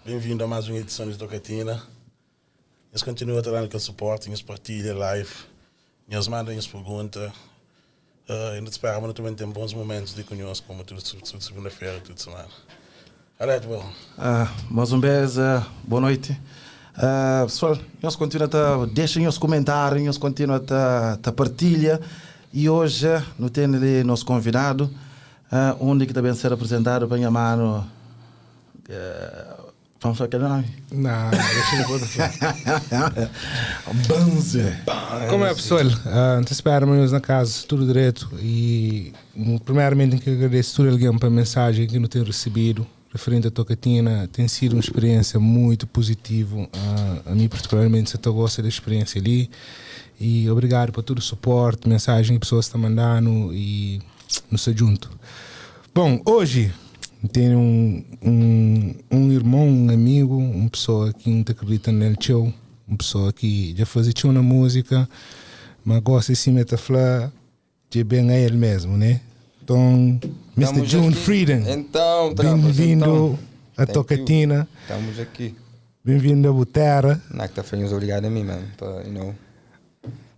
Bem-vindo a mais uma edição de Tocatina. Nhos kontinua ta danu kel suporti, nhos partilha live, nhos manda nhos pergunta. Uh, nu ta spera ma nu ta ben ten bons momentus li ku nhos, komu tudu segunda-fera, tudu semana. Alete, bro. Uh, mais um bes, uh, boa noite. Uh, pessoal, nhos kontinua ta dexa nhos kumentáriu, nhos kontinua ta, ta partilha. E hoje nu ten li nos konvidadu, uh, undi ki ta ben ser apresentadu pa nha mano uh, Vamos falar aquele nome? Não, deixa eu botar Banze. Como é, pessoal? Uh, te espero meus na casa, tudo direito. E primeiramente que agradeço tudo alguém para a mensagem que não tenho recebido referente à Tocatina. Tem sido uma experiência muito positiva. Uh, a mim, particularmente, se eu gosto da experiência ali. E obrigado por todo o suporte, mensagem que pessoas estão mandando e nos junto. Bom, hoje tenho um, um, um irmão, um amigo, uma pessoa que não acredita nele, teu, uma pessoa que já fazia teu na música, mas gosta de se meter falar de bem a ele mesmo, né? Então, Mr. Estamos June aqui. Freedom, Então, tropas, bem-vindo então. à Thank Tocatina, Estamos aqui. bem-vindo à Butera. Nakta foi obrigado a mim, man. Para, you know,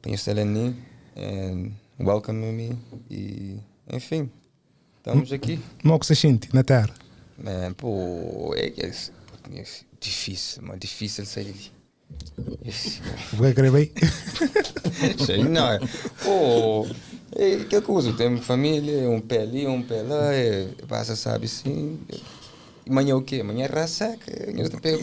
para estar ali and welcoming me. E, enfim, estamos aqui. Como é que você sente na terra? Man, pô, é, é, é difícil, mano. Difícil sair dali. Esse, Vai querer bem? Sei não. Pô, é que coisa, tem família, um pé ali, um pé lá, é, passa, sabe, sim. E Amanhã o quê? Amanhã é ressaca. Eu pego.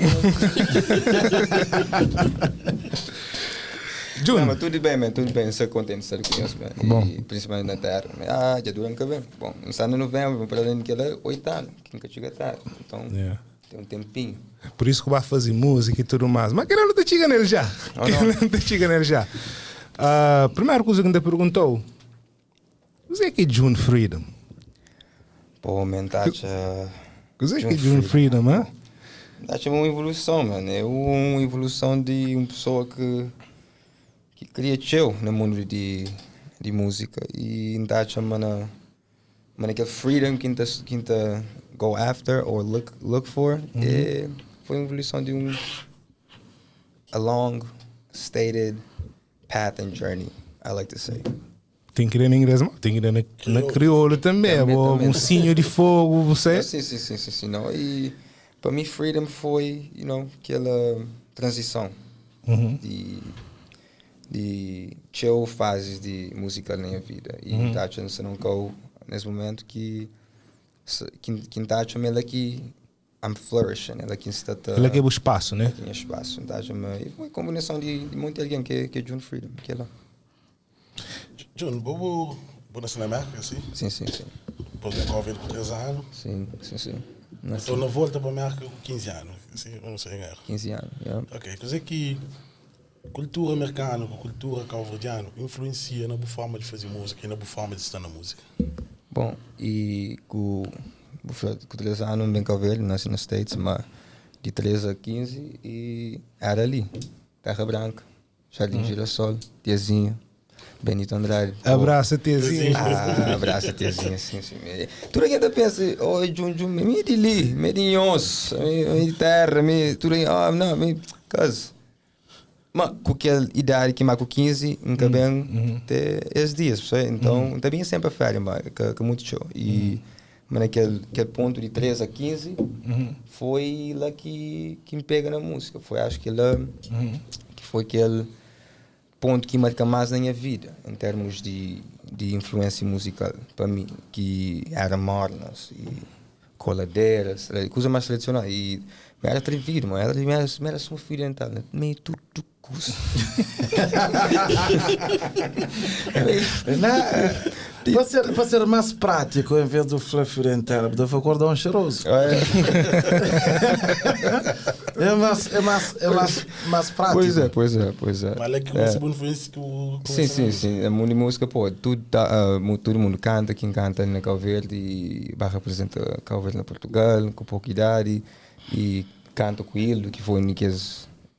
June, Não, mas tudo bem, man, tudo bem. Estou contente de estar aqui, man. Bom. E principalmente na terra. Man. Ah, já dura um cabelo. Bom, não está no novembro, para além de que é 8 anos, que nunca chega tarde. Então, Yeah. tem um tempinho. Por isso que vai fazer música e tudo mais. Mas querendo te chega nele já. Oh, não. Querendo te chega nele já. Ah, primeira coisa que me perguntou: Você é que é June Freedom? Pô, man, tá. já- Você é que é June Freedom, hã? Acho uma evolução, mano. É uma evolução de uma pessoa que que cria chill no mundo de, de música e acha mano, mano aquele freedom que tá que tá go after or look look for é, foi uma evolução de um a long stated path and journey, I like to say. Tem que ir em inglês, mas tem que ir na, na crioulo também. Também, Ou também. um sinho de fogo, você. Sim. Não. E para mim, freedom foi, you know, aquela transição de chill fases de música na minha vida. E tá achando se não caiu nesse momento que que que tá achando ela que I'm flourishing, ela que está Ela que é o espaço, né? tinha espaço, tá achando e foi uma combinação de muita alguém que é June Freedom, que é lá. June, vou vou nascer na América, assim? Sim. Depois de Covid com 3 anos. Sim. Nasci Estou na volta para a América com 15 anos. Assim, eu não sei engano. 15 anos, yeah. Ok, quer dizer que cultura americana com cultura cabo-verdiana influencia na boa forma de fazer música e na boa forma de estar na música. Bom, e com, com 3 anos bem Cabo Verde, nasci nos States, mas de 3 a 15 e era ali, Terra Branca, Jardim Girassol, Tiazinha, Benito Andrade. Pô. Abraço, tiazinha. Ah, abraço, tiazinha, sim. Tudo que ainda pensa, oh, Jun, Jun, me de li, me de nhos, me de terra, me, tudo aí, ah, não, me, cause. Mas com aquela idade que mais com 15, nunca bem ter esses dias, percebe? Então, também é sempre a férias, mas que muito show. E, mas naquele aquele ponto de 3 a 15, foi lá que me pega na música. Foi, acho que lá, que foi aquele ponto que marca mais na minha vida, em termos de influência musical, para mim, que era mornas e coladeiras, coisa mais tradicional. E me era atrevido, mano, era, me era só um filho então, né? Meio tudo coisa. Não, para ser mais prático, em vez do fluffy oriental, deve acordar um cheiroso. É mais prático. Pois é. Mas é que você influência que o. Sim. É mundo de música, pô, tudo tá, todo mundo canta, quem canta na Cabo Verde e vai representa Cabo Verde na Portugal, com pouca idade, e canta com ele, que foi a única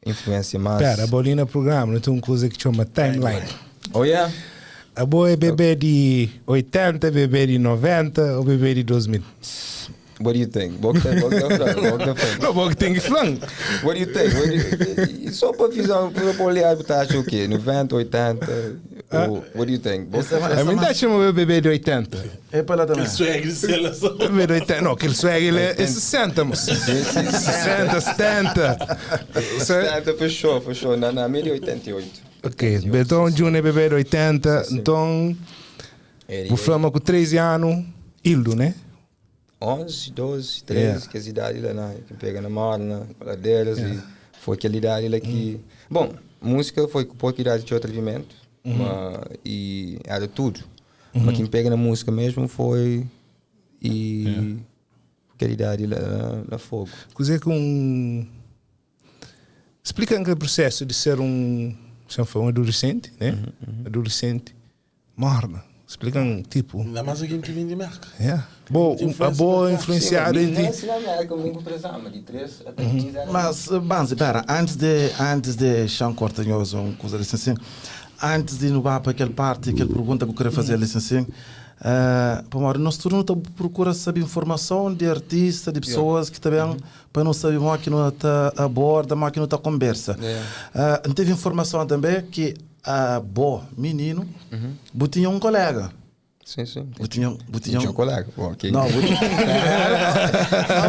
influência mais. Pera, a bolina programa não tem uma coisa que chama timeline. Oh, yeah? A boa é bebê de 80, bebê de 90 ou bebê de 2000? What do you think? Bo ki ta bo ki ta fla, bo ki ta fla. No, bo ki ten ki fla-m. What do you think? What do you, só pa visão, pa olhar, bu ta acha o quê? 90, 80? Ou, what do you think? Bo Esse é A mim tá chama meu bebê de 80. É para lá também. Aquele swag de seleção. Bebê de 80. Não, aquele swag ele é 60, moço. 60, 70. 70, fechou, fechou. Na, na média 88. Ok, Beton Junior é bebê de 80, então Ele o Flama com 13 anos, Ildo, né? 11, 12, 13, Yeah. que as idades lá, né? Que pega na morna, ladeiras e foi aquela idade lá que... Bom, música foi com pouca idade de atrevimento, mas, e era tudo. Mas quem pega na música mesmo foi e aquela idade lá na, na fogo. Cozer com Explica aquele processo de ser um, sempre foi um adolescente, né? Adolescente, morna. Explica um tipo, Ainda mais alguém que vem de merca. yeah. Boa, a boa influenciada em ti. Sim, na América, eu vim para de 3 até 15 anos. Mas, Banzi, pera, antes de Chão Cortanhoso, uma coisa assim, assim, antes de ir para aquela parte, aquela pergunta que eu queria fazer ali assim, assim, uh, pá, nós tudo não tá procura saber informação de artista, de pessoas que também, para não saber como é que não tá aborda, como é que não tá conversa. Yeah. Não teve informação também que a bo menino, uhum. tinha um colega. Sim, sim. Tinha, Tinha um colega. Bom, ok. Não, Ah,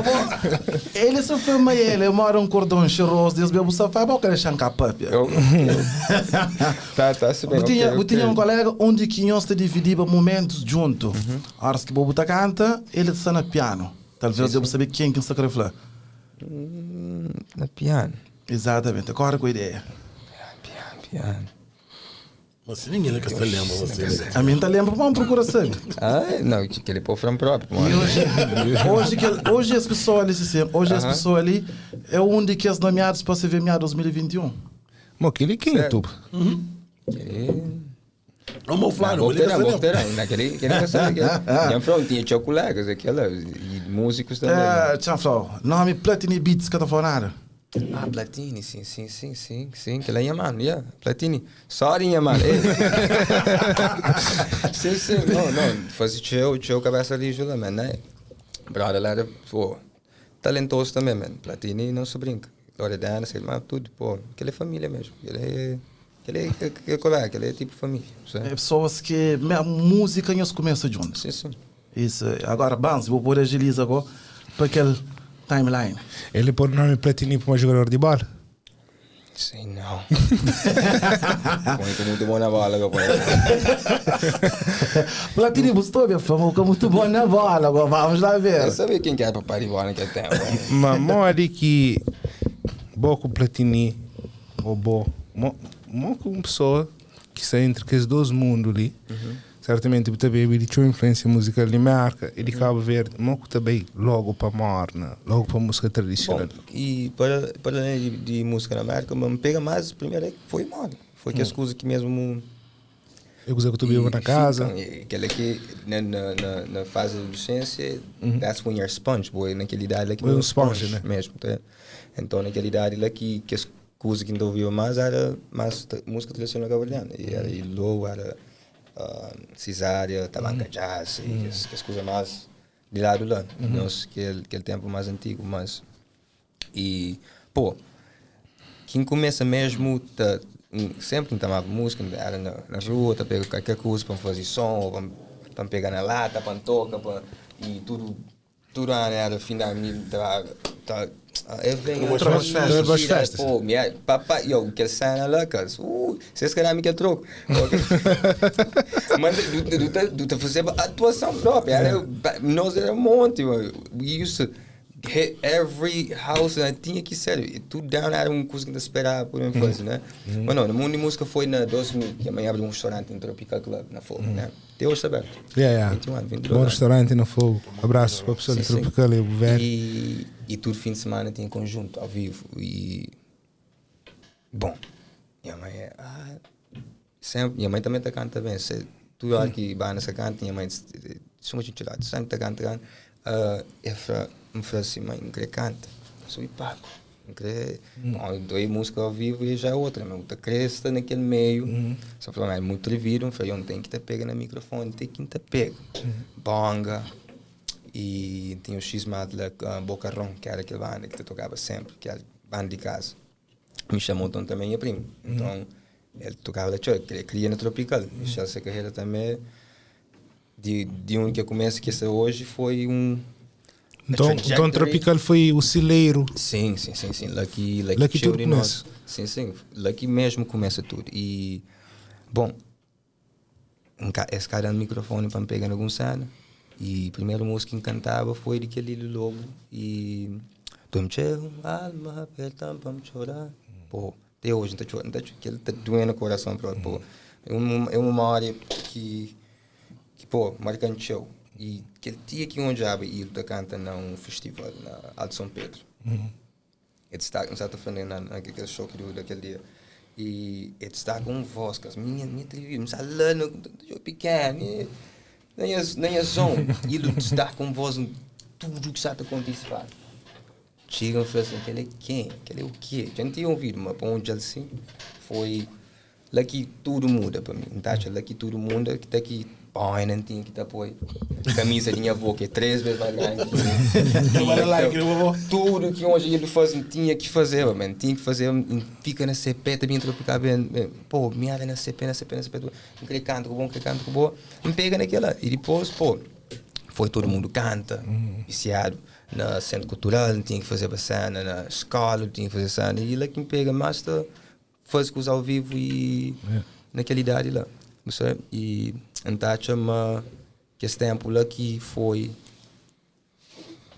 bom, ele só foi uma ele, mora um cordão cheiroso, diz bebo safai, bom, querer chancar papia. Eu, tá, tá, se bem. Eu tinha, ok, eu tinha ok. um colega onde que nós te dividia momentos junto. Uhum. A hora que o Bobo tá canta, ele está na piano. Talvez eu saber quem que está querendo falar. Na piano. Exatamente, agora com a ideia. Piano, piano. Você ninguém que se lembra, você. A mim tá lembra, vamos procurar saber. Ah, não, que aquele povo foi próprio, E mano. hoje, hoje, que, hoje as pessoas ali, se hoje as pessoas ali é um de que as nomeados para ser VMA 2021. Mas aquele quem é tu? Aquele... O meu Flávio, Não, ele não, se lembra. não, naquele, aquele que sabe, aquele. Tinha tinha tinha colegas, aquela, e músicos também. É, tchau, nome Platini Beats que eu tô falando. Ah, Platini, sim, sim, sim, sim, sim, que lá é mano, yeah, Platini. Sorry, mano. Ei. sim, sim, não, não, fazia teu, cabeça ali, ajuda, man, né? Brother lá era, pô, talentoso também, man. Platini não se brinca. Loredana, sei lá, tudo, pô, aquele é família mesmo. Aquele é, aquele é, aquele colega, aquele é tipo família, sabe? É pessoas que a música nós começa juntos. Sim, sim. Isso. Agora, Banz, vou pôr agiliza agora para aquele timeline. Ele pôr o nome Platini para um jogador de bola? Sei não. Muito, muito bom na bola, meu pai. Platini, gostou, minha fama? Ficou muito bom na bola. Agora vamos lá ver. Eu sabia quem que era papai de bola naquele tempo. Mas mori que bo com Platini ou bo, mo, mo com uma pessoa que está entre aqueles dois mundos ali, certamente também ele tinha influência musical de marca e de Cabo Verde, mo que também logo para morna, logo para música tradicional. Bom, e para além de música na América, me pega mais, primeiro é que foi moda. Foi que as coisas que mesmo... Eu gostei que tu vive na casa. Ficam, e aquela que na, na, na, na fase da adolescência, that's when you're sponge, boy. Naquela idade lá que Uhum. Um sponge, né? Mesmo, tá? Então, naquela idade lá que as coisas que não ouvia mais era mais música tradicional cabo-verdiana. E era Ilô, era Cesária, Tabanka Uhum. Jazz, e as coisas mais de lado lá. Uhum. Nós, aquele tempo mais antigo, mas... E, pô, quem começa mesmo, tá, sempre tomava música, era na rua, tá pegando qualquer coisa para fazer som, ou para pegar na lata, para tocar, pra, e tudo, tudo era fim da minha, tá, tá, eu venho Boas festas. Boas festas. Pô, minha, papai, eu, que cena lá, cara, vocês querem me que troco. Mas do do fazer atuação própria, era, nós era um monte, mano. We used to hit every house, né? Tinha que ser, e tudo down era uma coisa que não esperava por mim fazer, né? Mas não, no mundo de música foi na 2000, que a mãe abriu um restaurante em Tropical Club, na Fogo, né? Até hoje está aberto. Yeah, yeah. 21 anos, 22 Bom anos. restaurante no Fogo. Abraço para a pessoa de Sim, sim. Tropical e o velho. E todo fim de semana tinha conjunto ao vivo. E. Bom, minha mãe é. Ah, sempre, minha mãe também tá canta bem. Se, tu olha que vai nessa canta, minha mãe diz, sou muito tirado, sempre tá canta, canta. Eu me falou assim, mãe, não queria canta. Sou pago. Não queria. Bom, eu dou música ao vivo e já é outra, meu. Tá cresce naquele meio. Só falou, é muito atrevido. Eu falei, eu não tenho que te pega no microfone, tem que te pega. Bonga. E tinha o X Matla uh, Bocarrão, que era aquele banda que te tocava sempre, que era banda de casa. Michel Monton também é primo. Então, ele tocava lá, ele cria na Tropical. Michel essa carreira também, de onde que começa que essa hoje foi um Então Tropical foi o celeiro. Sim, sim, sim, sim. Lá que, lá que tudo começa. Sim, sim. Lá que mesmo começa tudo. E, bom, esse cara dando microfone para me pegar em algum cena. E a primeira música que cantava foi de aquele Lobo. E. Dom alma aperta para me chorar. Pô, até hoje, não tá chorando, tá, que ele tá doendo o coração, pô. É uma memória que, pô, marcante show. E aquele dia que onde já ele tá canta num festival na Alto São Pedro. Ele está, não está falando na, naquele show que deu daquele dia. E ele está com voz, que as minha tribo, me lá no, eu pequeno, nem a som. E ele está com voz em tudo que está a acontecer. Chegam e falam assim, aquele é quem? Aquele é o quê? Já não tinha ouvido, mas para onde assim, foi lá que tudo muda para mim. Tá? Lá que tudo muda, que tá que pô, não tinha que tá apoio. Camisa de minha avó, que é três vezes mais grande. Tudo que hoje ele faz, tinha que fazer, man. Tinha que fazer, fica na CP, também tropical, bem, pô, minha área na CP, na CP, na CP, não queria canto com bom, queria canto com bom, me pega naquela. E depois, pô, foi todo mundo canta, viciado. Na centro cultural, tinha que fazer a cena, na escola, tinha que fazer cena. E lá que me pega mais, tá, faz coisa ao vivo e naquela idade lá. Você? E então, chama que esse tempo lá que foi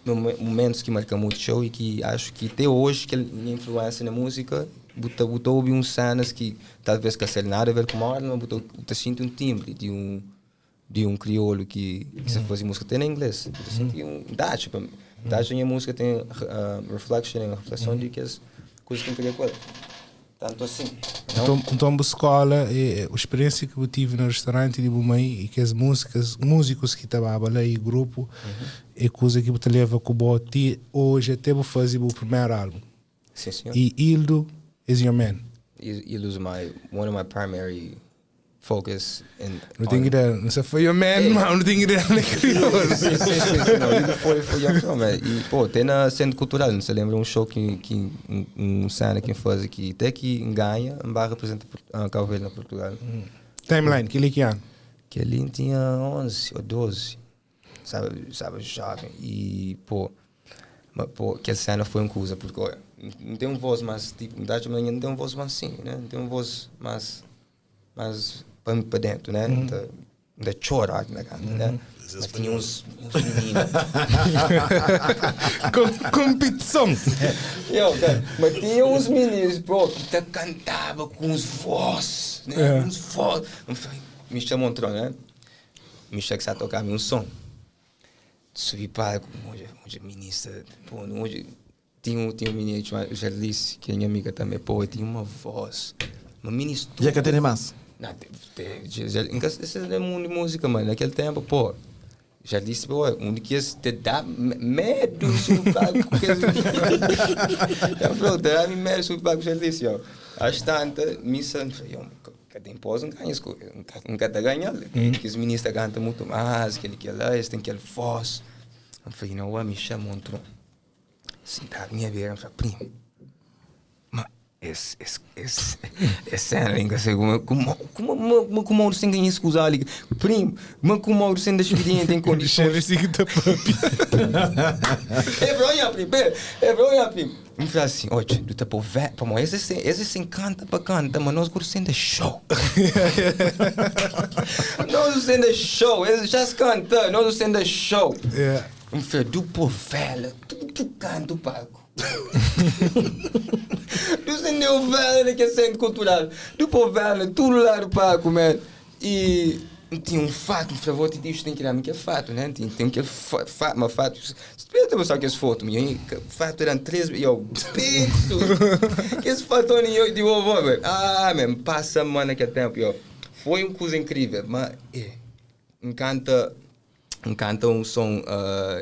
momentos que marcam muito show e que acho que até hoje que minha influência na música botou botou ouvir uns cenas que talvez que não nada a ver com a mas botou botou sinto um timbre de um crioulo que se fazia música até em inglês. Eu senti um dá tipo dá minha música tem reflection, reflexão de que as coisas que eu queria com ela. Tanto assim. Não? Então, a escola, a experiência que eu tive no restaurante de mãe e que as músicas, músicos que estavam lá e grupo, é coisa que você leva com o bote hoje até vou fazer o primeiro álbum. Sim, senhor. E Ildo is your man. Ildo's my one of my primary focus in Não tem ideia, não sei foi your man, mas não tem ideia nem crioulo. Sim, não, Ildo foi your man. E, pô, tem na Centro Cultural, não se lembra um show que um cena que faz aqui, até que ganha, um bar representa Cabo Verde na Portugal. Timeline, que que ano? Que ali tinha 11 ou 12, sabe, jovem. E, pô, mas, pô, aquela cena foi uma coisa, porque, olha, não tem um voz mais, tipo, não tem um voz mais assim, né? Não tem um voz mais para dentro, né? Da chorar na canta, né? Mas tinha uns meninos. Competição! Eu, cara, mas tinha uns meninos, pô, que te cantava com uns voz, né? Uns voz. Me chamou, entrou, né? Me chamou que sabe tocar um som. Subi para onde ministra, pô, onde tinha um menino chamado Jarlice, que é minha amiga também, pô, tinha uma voz. Uma ministra. Já que tem mais? Não, esse é mundo de música, mano. Naquele tempo, pô, já disse, pô, um que te dá medo subir palco. Eu falei, dá medo subir palco, já disse, ó. Às tantas, missa, eu, cada impôs não ganha, nunca tá ganhando. Que os ministros cantam muito mais, que ele que lá, eles têm aquele voz. Eu falei, não, me chamou, entrou. Sentado minha beira, eu falei, primo, mas esse cena, assim, como sem ganhar escusar ali, primo, mas como o sem da experiência em condições. Assim que tá papi. É vergonha, primo, é vergonha, primo. Me fala assim, olha, tu tá por velho, pô, esse se encanta para canta, mas nós gostamos de show. Nós gostamos de show, esse já se canta, nós gostamos de show. Me falei, do por velho, tu canta o palco. Do acendeu velho naquele centro cultural. Do povo velho, tudo lá do palco, man. E tinha um fato, por favor, te diz tem que dar aquele fato, né? Tem aquele fato, uma fato. Se tu pensar que esse foto, minha, fato eram três, eu, penso, que esse fato eu de vovó, man. Ah, man, passa, mano, naquele tempo, eu. Foi uma coisa incrível, mas, é, encanta um som,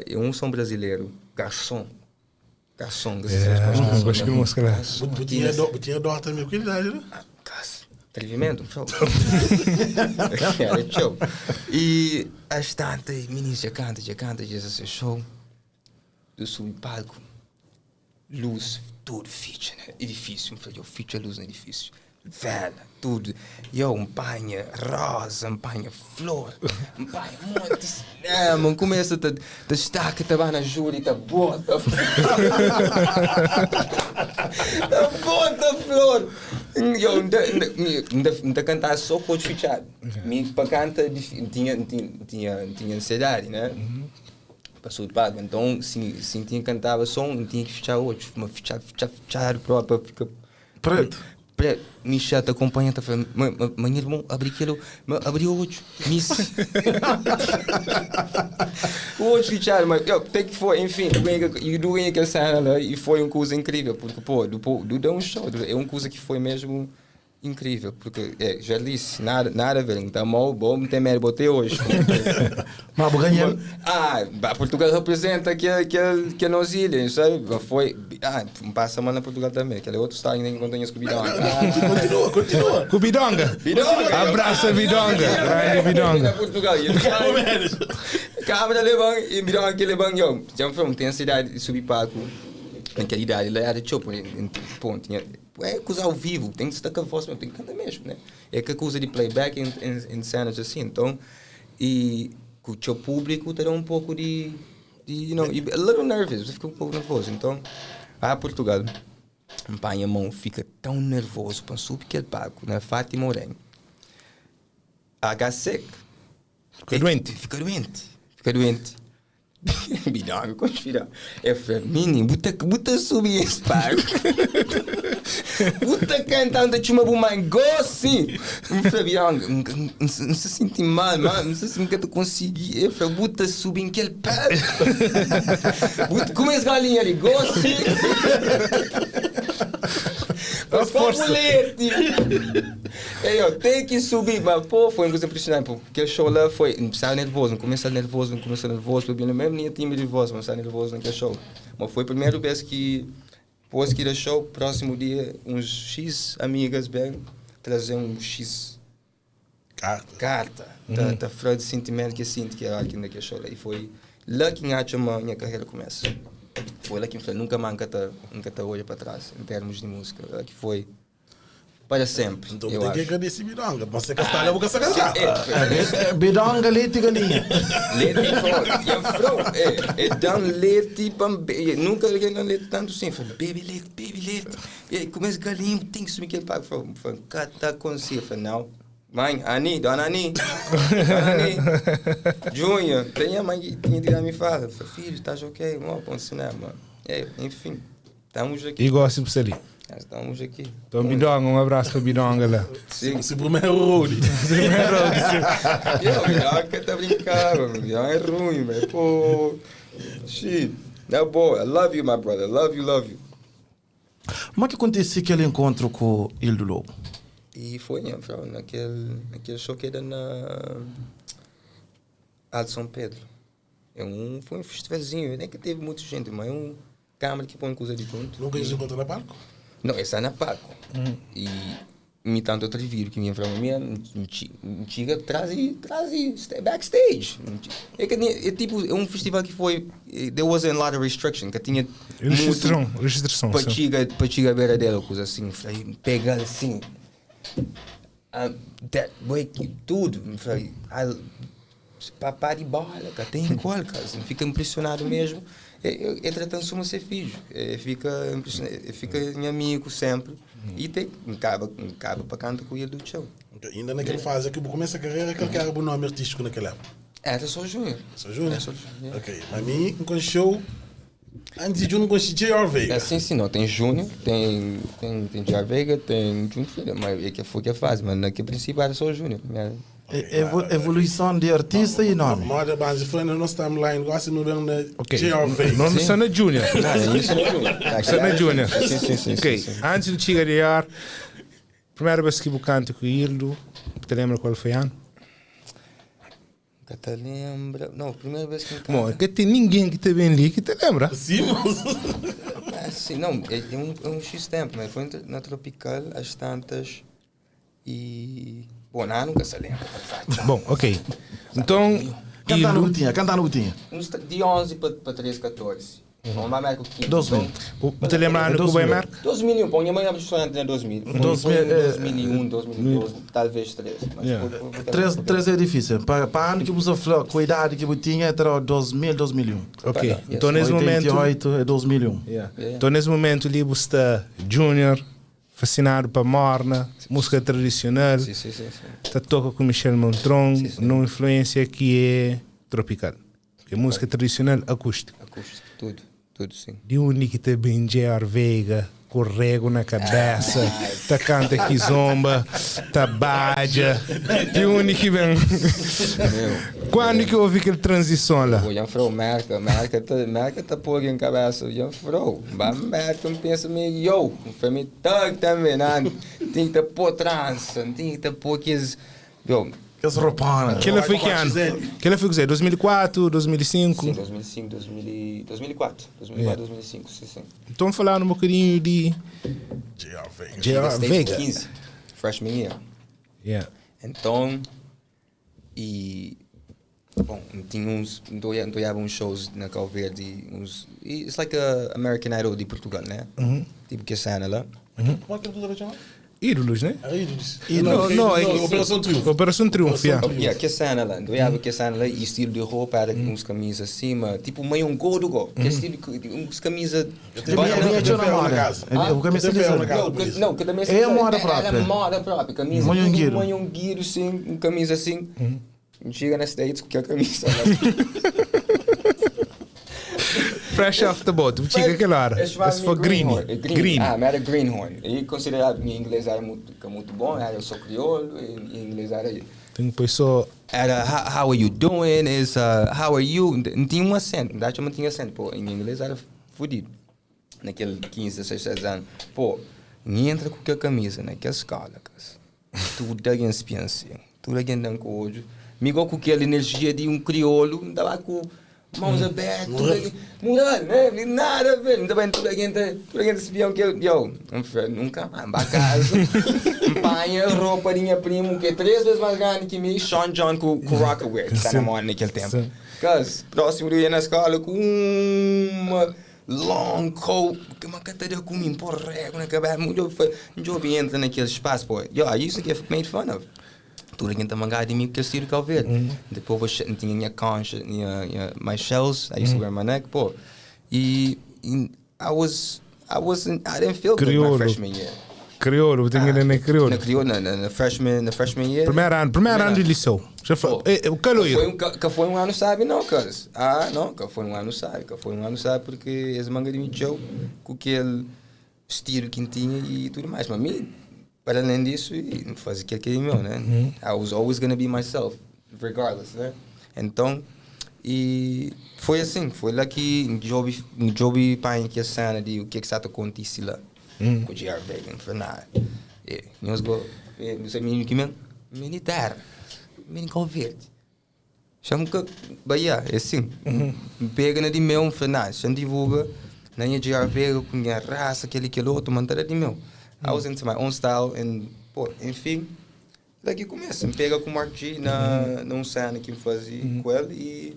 é um som brasileiro, Garçom. Garçom, É, gosto de música lá. Tinha dor também, que idade, né? Atrevimento, pessoal. Era txeu. E às tantas, meninos já canta, já canta, já se show. Eu subi palco, luz, tudo ficha, né? Edifício, eu falei, eu ficha luz no edifício. Vela, tudo. E eu, um panha rosa, um panha flor, um panha um monte de cinema. Começa a te destaca, te vai na júri, te bota. Te bota flor. Eu ainda cantava só com o fechado. Me para canta tinha tinha tinha ansiedade, né? Passou de pago. Então, se se tinha cantava só um, tinha que fechar outro, mas fechar, fechar, fechar próprio fica Preto. Preto. Michel te acompanha, tá falando, mas irmão, abri aquilo, abri outro, miss. O outro fechado, mas eu, tem que foi, enfim, eu ganhei aquela cena lá e foi uma coisa incrível, porque, pô, do, do, do um show, é uma coisa que foi mesmo incrível, porque, é, já disse, nada, nada a ver, não tá mal, bom, não tem merda, botei hoje. Mas ganhei. Ah, Portugal representa que a nossa ilha, sabe? Foi, ah, passa a semana na Portugal também, aquele outro está ainda enquanto conheço com Bidonga. Continua, continua. Com Bidonga. Bidonga. Abraça Bidonga. Grande Bidonga. Portugal. Cabra levan e Bidonga que levan eu. Já foi, tem ansiedade de subir palco. Naquela idade, ele era chopo, pô, tinha é coisa ao vivo, tem que estar com a voz mesmo, tem que cantar mesmo, né? É que coisa de playback em cenas assim, então, e com o seu público terá um pouco de a little nervous, você fica um pouco nervoso. Então, a Portugal, um pai e a mão fica tão nervoso para subir aquele palco, né? Fátima Orenho. H seco. Fica doente. Fica doente. Fica doente. Bidonga, conspira. Eu falei, menino, buta subir esse palco. Buta cantando, tinha uma bomba em gosse. Eu falei, Bidonga, não se sente mal, mano, não sei se nunca te consegui. Eu falei, buta subir em aquele palco. Buta, come esse galinha ali, gosse. Mas força. Eu tenho que subir, mas pô, foi uma coisa impressionante, pô, porque o show lá foi, estava nervoso, não começa nervoso, não começa nervoso, porque eu mesmo nem tinha de voz, mas estava nervoso naquele show. Mas foi a primeira vez que, depois que era show, próximo dia, uns X amigas bem trazer um X carta, carta, da frase de sentimento que eu sinto que era aqui naquele show lá. E foi lá que a minha carreira começa. Foi lá que eu falei, nunca mais nunca tá olha para trás, em termos de música. Lá que foi para sempre. Então eu tem que acho. agradecer Bidonga. Você castalha, eu vou cantar. Bidonga, leite e galinha. Leite e fro. É, é dá leite para nunca ninguém dá leite tanto assim. Falei, bebe leite, bebe leite. E aí começa galinha, tem que sumir aquele pago. Falei, cata consigo. Falei, não. Mãe, Ani, dona Ani. Dona Ani. Júnior, tem a mãe que tinha de me fala. Falei, filho, estás ok? Bom, bom cinema. É, enfim, estamos aqui. E gosto de ali. Estamos aqui. Então, Bidonga, um abraço para Bidonga lá. Sim. Se primeiro role. Primeiro role, sim. Eu, Bidonga tá brincando, Bidonga é ruim, velho. Pô, shit. Na boa, I love you, my brother. Love you, love you. Como é que aconteceu aquele encontro com o Ildo Lobo? E foi, né, naquele show que era na Alto São Pedro. Foi um festivalzinho, nem que teve muita gente, mas é um câmara que põe coisa de junto. Nunca se encontrou na palco? Não, esse é na palco. E me tanto atrevido que minha família me chega traz backstage. É que é tipo, é um festival que foi, there wasn't a lot of restriction, que tinha restrição, para chegar à beira dela, coisa assim, falei, pegar assim, that way, tudo, falei, papá de bola, cara, tem igual, cara, assim, fica impressionado mesmo. É tratando-se como ser filho, fica impressionado, fica meu amigo sempre. E tem acaba para canto com ele do show. Ainda naquela fase que começa a carreira, aquele que era o nome artístico naquela época. Era só Júnior. Só Júnior? Era só Júnior. Ok, mas mim, um show, antes de Júnior, conheci J.R. Veiga. É, sim, não. Tem Júnior, tem J.R. Veiga, tem Júnior Filho, mas é que foi que a fase, mas naquele princípio era só Júnior. Evolução de artista e nome. Moda base foi na nossa timeline, quase no bem na J.R. Veiga. Nome só na Júnior. Só na Júnior. Sim. Ok, antes de chegar a ar, primeira vez que eu canto com o Ildo, te lembra qual foi o ano? Nunca te lembra. Não, primeira vez que eu canto. Bom, que tem ninguém que te vem ali que te lembra. Sim, moço. Sim, não, é um X tempo, mas foi na Tropical, às tantas. E bom, não, nunca se lembra. Bom, ok. Então, Kanta anu bu tinha? Kanta anu bu tinha? Uns di 11 pa 13, 14. Vamos ba Merka ku 15. 2000. Bu ta lembra anu ku bai Merka? 2001, pô, nha mãe abre restaurante na 2000. Foi 2001, 2002, talvez 3. Mas 3 é difícil. Pa anu ki bu sa fla, ku idadi ki bu tinha, é ta 2000, 2001. Ok. Então, nesse momento. 88 é 2001. Então, nesse momento ali, bu sta junior. Fascinadu pa morna, músika tradisional, ta toka ku Michel Montrond, num influência ki é tropical, ki é músika tradisional akústiku. Akústiku, tudu, tudu sim. Di undi ki ta ben JR Veiga ku regu na kabesa, ta kanta kizomba, ta badja, di undi ki ben? Kuandu ki ovi kel tranzison la? Dja N fla-u, Merka, Merka ta, Merka ta poi algen kabesa, dja N fla-u. N ba Merka, N pensa mi, yo, N fla mi thug tanbe, na, N ten ki ta pô transa, N ten ki ta pô kes, yo. Kes ropona. Kel-la foi ki anu? Kel-la foi kuzê? 2004, 2005? Sim, 2005, 2000, 2004, 2004, 2005, sim, sim. Nton falanu un bokadinhu di JR Vega. JR Vega. 15, freshman year. Yeah. Nton, E, bom, N tinha uns, N ta odjaba uns shows na Cabo Verde, uns, it's like a American Idol di Portugal, né? Tipo kes sena la. Como é que tu ta txoma? Ídolos, né? Ah, Ídolos. Não, não, é que- Operação Triunfo. Operação Triunfo, yeah. Yeah, kes sena la. N ta odjaba kes sena la e estilo di ropa era uns kamisa assim, ma tipo meio um gordo go. Kes estilo, uns kamisa... Minha tio na ferro na moda. casa. É, o camisa Eu tenho ferro na de casa. Não, que, não, que também É a moda era própria. moda própria. Camisa, Manhongueiro. tudo manhongueiro, sim, um camisa assim. Chega na States com aquela camisa. Fresh off the boat, txiga kel hora. Eu chamava Esse foi green. Greeny. Green. Green. Ah, mas era Greenhorn. E considerado, meu inglês era muito, que muito bom, era, eu sou crioulo, e, e inglês era... Tem que pôr só. Era, how, how are you doing? Is, how are you? Não tinha um acento, não não tinha acento. Pô, em inglês era fodido. Naquele 15, 16, 17 anos. Pô, nem entra com aquela camisa naquela escola, cara. Tudo alguém se pensa. Tudo alguém dá com olho. Me igual com aquela energia de um crioulo, não dava com mãos abertas, tudo alguém. Moral, né? Nada a ver. Não dava tudo alguém, tudo alguém se pião que eu, yo, nunca mais, vai casa. Empanha roupa de minha primo, que é três vezes mais grande que mim, Sean John com, com Rockaway, que está na moda naquele tempo. Sim. Cause, próximo dia na escola com uma long coat, que uma cadeira com mim, porra, na cabeça, muito foi, um entra naquele espaço, pô. Yo, I used to get made fun of. Tudo quem tá mangado de mim porque eu estilo Cabo Verde. Depois eu tinha minha concha, minha, my shells, I used to wear my neck, pô. E, e I was, I wasn't, I didn't feel good my Crioulo. freshman year. Crioulo, tem que entender crioulo. Na crioulo, na, na, na freshman, na freshman year. Primeiro ano de liceu. Já foi. Pô, Eh, O caloiro. Foi um, que foi um ano sabe não, cuz. Ah, não, que foi um ano sabe, que foi um ano sabe porque esse manga de mim show com aquele estilo que tinha e tudo mais. Mas mim, para além disso, e fazia aquilo que é meu, né? I was always gonna be myself, regardless, né? Então, e foi assim, foi lá que job job pai que a cena de o que é que está acontecendo lá. Com o JR Vegan, foi nada. E, nós go, não sei menino que mesmo, militar, menino com verde. Chamo que Bahia, é assim. Pega na de meu, Fernandes, não divulga, na minha JR Vega, com minha raça, aquele aquele outro, mantém de meu. I was into my own style and, pô, enfim, daqui começa. Me pega com o Mark G na, num cena que me fazia com ele e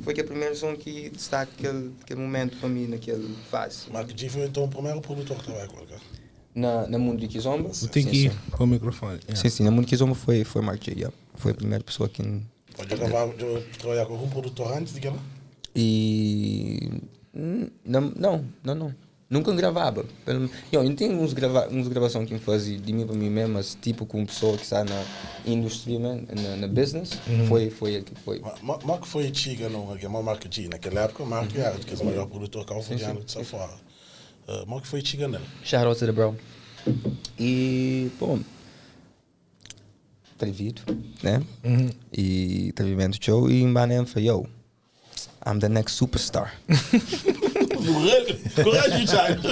foi que a primeira som que destaca aquele, aquele momento para mim naquele fase. Mark G foi então o primeiro produtor que trabalhou com ele, cara. Na, na Mundo de Kizomba? Tem Sim, que ir sim. com o microfone. Yeah. Sim, sim, na Mundo de Kizomba foi, foi Mark G, yeah. Foi a primeira pessoa que... Pode gravar, de trabalhar com algum produtor antes de que ela? E. Não, não, não. não. Nunca gravava. Pelo- Eu, eu tenho uns, grava, uns gravação que eu fazia de mim para mim mesmo, mas tipo com pessoa que está na indústria, man, na, na business, foi, foi ele que foi. Mark foi chiga não, aqui, mas Mark G, naquela época, Mark era que é o maior produtor californiano de fora. Mark foi chiga nele. Shout out to the bro. E, bom, atrevido, né? E atrevimento show. E em Banem falei, yo, I'm the next superstar. Coragem, Thiago.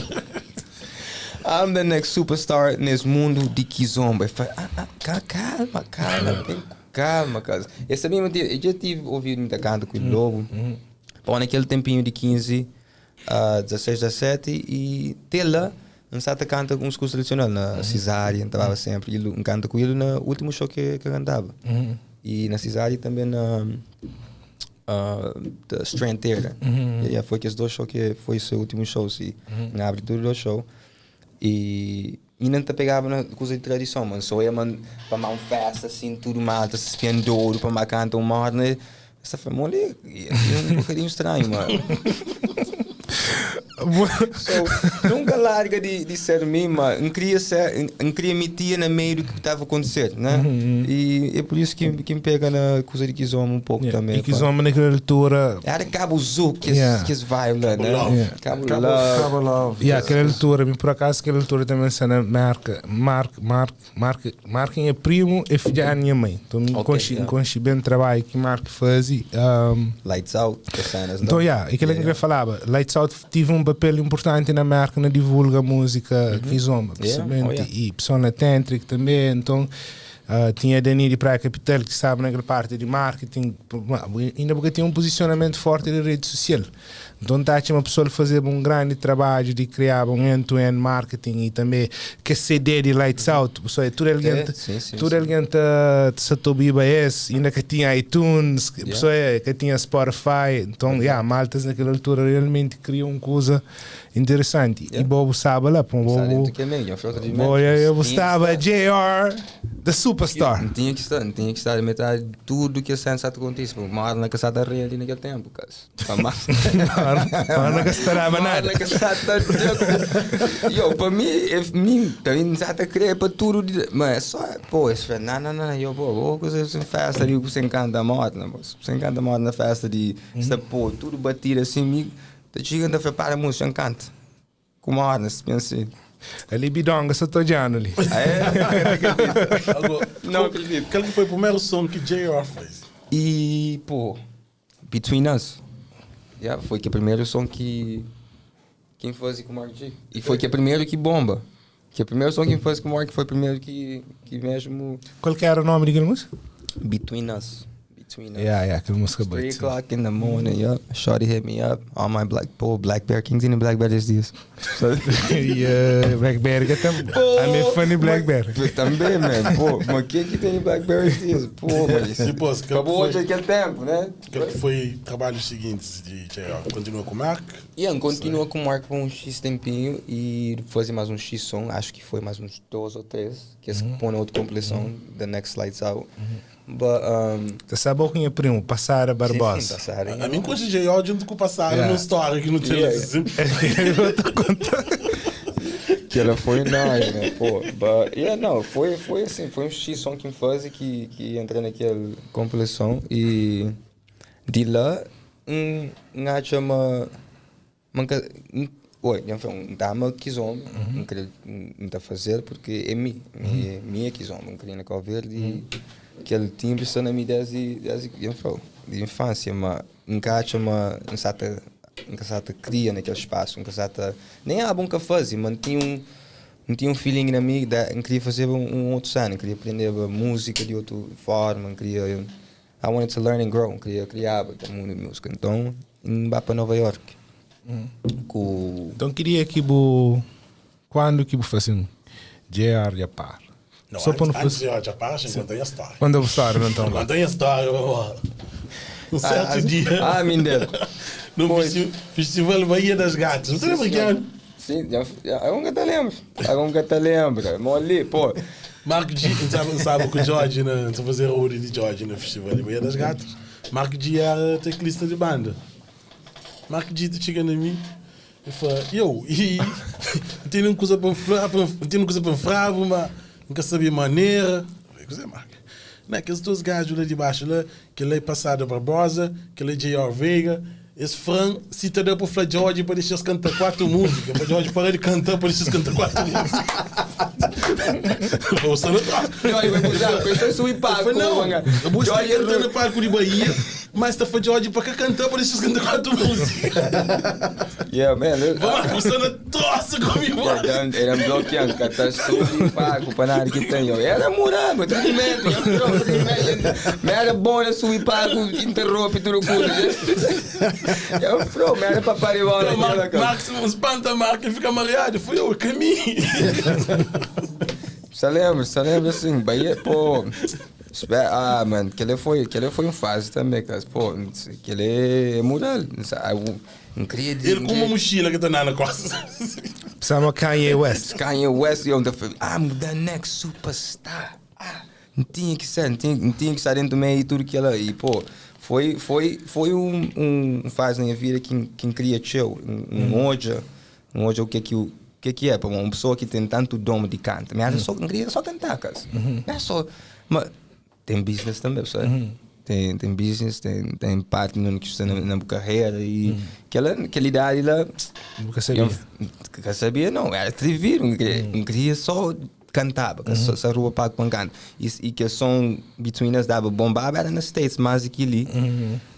I'm the next superstar nesse mundo de Kizomba. Eu falei, ah, ah, calma, calma, bem com calma, cara. Esse mesmo dia, eu já tive ouvido muita canta com o Lobo. Bom, naquele tempinho de 15 a 16, 17, e até lá, N sa ta kanta uns kusa tradisional na Cesária, N ta baba senpri. I N kanta ku el na últimu show ki N kantaba. I na Cesária i tanbe na The Strand Theatre. Yeah, foi kes dos show ki foi se últimu shows i N abri tudu dos show. I inda N ta pegaba na kusa di tradison, ma N sô ia pa ma un festa asin, tudu malta ta spian dodu pa ma kanta un morna. Es ta fla, Moli, é un bokadinhu stranhu, ma. So, nunka larga di, di ser mi, ma N kria ser, N kria mitia na meiu di ki tava acontecer, né? E é por isso ki, ki N pega na kuza di kizomba un pouco também. E kizomba naquela altura. Era Cabo Zoo que Yeah. que es vibe lá, né? Love. Yeah. Cabo Love. Cabo Love. Yeah, aquela altura, mi por acaso aquela altura também cena marca, marca, marca, Mark, Mark é primo e filha da minha mãe. Então, me Ok, conheci, yeah. conheci bem o trabalho que Mark faz. Lights Out, que cenas lá. Então, yeah, aquilo que eu falava, Lights Out tive um papel importante na marca na divulga música kizomba, Yeah, principalmente, oh, yeah. e pessoal na Tantric também, então tinha a Dani de Praia Capital que estava naquela parte de marketing, ainda porque tinha um posicionamento forte na rede social. Então tá tinha uma pessoa a fazer um grande trabalho de criar um end-to-end marketing e também que CD de Lights Out, pessoal, é tudo alguém, É, sim, sim, tudo sim. alguém tá se esse, ainda que tinha iTunes, que pessoa é, que tinha Spotify, então, yeah, maltas naquela altura realmente criam uma coisa interessante. E Yeah. Bobo sabe lá, pô, Sabe Bobo, do que é mesmo, é falta de Bobo, eu Tinha que estava estar. JR, the superstar. Não tinha que estar, não tinha que estar metade de tudo que a cena acontece. Uma hora na caçada rei ali naquele tempo, cara. Mas não gostava nada. Yo, para mim, é, mim também não sabe crer para tudo. Mas é só, pô, isso foi, não, não, não, eu, pô, vou coisa sem festa de você encanta a morte, não, você encanta a morte na festa de, está, pô, tudo batido assim, me, tá chegando a para a música, encanta. Com uma hora, se pensa. Ali bidonga, só tô olhando ali. Ah, é? Agora, Não acredito. Qual que foi o primeiro som que JR fez? E, pô, Between Us. Yeah, foi que o primeiro som que quem faz com o Mark G. E foi que é o primeiro que bomba. Que é o primeiro som que faz com o Mark foi o primeiro que, que mesmo Qual que era o nome daquela música? Between Us. Between Us. Yeah, yeah, aquela música boa. 3 o'clock in the morning, yeah. Shorty hit me up. All my black, pô, Blackberry, quem tem Blackberry esses dias? E Blackberry que também. I'm a funny Blackberry. Pô, Também, man. Pô, mas quem que tem Blackberry esses dias? Pô, mas... E, pô, que Acabou foi- hoje aquele tempo, né? Qual que foi o trabalho seguinte de JR? Continua com o Mark? Ian continua com o Mark por um X tempinho e fazer mais um X som, acho que foi mais uns dois ou três, que eles põem outra compilação, The Next Lights Out. But, Você sabe o que é primo? Passara sim, Barbosa. sim, passaram. A mim com o JR junto com o passado Yeah. no story que não tem Yeah. assim. Eu tô contando. Que ela foi nice, né? Pô, but, yeah, não, foi assim, foi um X som que me faz e que entra naquela compilação e de lá, um, acha uma, manca, um, oi, não foi um dama kizomba, não queria não tá fazer porque é mim, é minha kizomba, não queria na Cabo Verde e aquele timbre está na minha desde não foi, de infância, mas encaixa uma um certa um certa cria naquele espaço, um certa nem há bom que fazer, mas tinha um feeling na mim, de, queria fazer um outro cena, queria aprender a música de outra forma, queria I wanted to learn and grow, queria criar o mundo de música. Então, vá para Nova York. Com Então queria que bu quando que bu fazia JR já par. Não, Só para antes, não antes fazer. de JR já para, conta a história. Quando eu história então lá. Conta a história, vovó. Um certo dia, Ah, Mindelo. no Pois. Festival Bahia das Gatas. Você lembra que ano? Sim, já, agora te lembro. Agora te lembro. Moli, pô. Marco G, sabe com o Jorge, né? Antes de fazer o de Jorge no Festival de Bahia das Gatas. Marco G era teclista de banda. Marco G chega em mim e fala: Eu, e tem uma coisa para tem uma coisa para fravo, mas nunca sabia maneira. Eu falei, Coisa é, Marco. Não, aqueles dois gajos lá de baixo, lá, que ele é passado Barbosa, que ele é J.R. Veiga. Esse Fran se te deu para falar Jorge para deixar eles cantar quatro músicas. Para Jorge parar de cantar para deixar eles cantar quatro músicas. Vou só no Jorge vai puxar, pensou em subir Eu falei, não, eu vou estar cantando no palco de Bahia. Mas ta fadja odju pa ka kanta pa dexa-s kanta 4 múzika. Yeah, man. Vamos lá, começando a troça comigo. Era um bloqueando, que tá subi pago para nada que tem. Era moral, mas tudo bem, me era bom na subir pago, interrompe tudo curto. Eu fro, me era para parir bola. Máximo espanta marca e fica mareado. Fui eu, caminho. Só lembro, só lembro assim, Bahia, pô. Ah, mano, aquele foi, aquele foi um fase também, cara. Pô, aquele é moral. Não queria dizer. Ele com uma mochila que tá na costa. Precisava Kanye West. Kanye West, eu I'm the next superstar. Ah, não tinha que ser, não tinha, não tinha que estar dentro do meio e tudo que ela. E, pô, foi um fase na minha vida que queria chill, um ódio, um ódio o que que o que é para uma pessoa que tem tanto dom de canto. Mas só não queria só cantar, cara. Não é só, mas tem business também, sabe? Tem business, tem parte no que está na carreira e aquela idade lá. Nunca sabia. Eu, nunca sabia, não. Era atrevido, não queria só cantar, porque só rua pago com canto. E que o som Between Us dava bombava era nos States, mais aqui ali.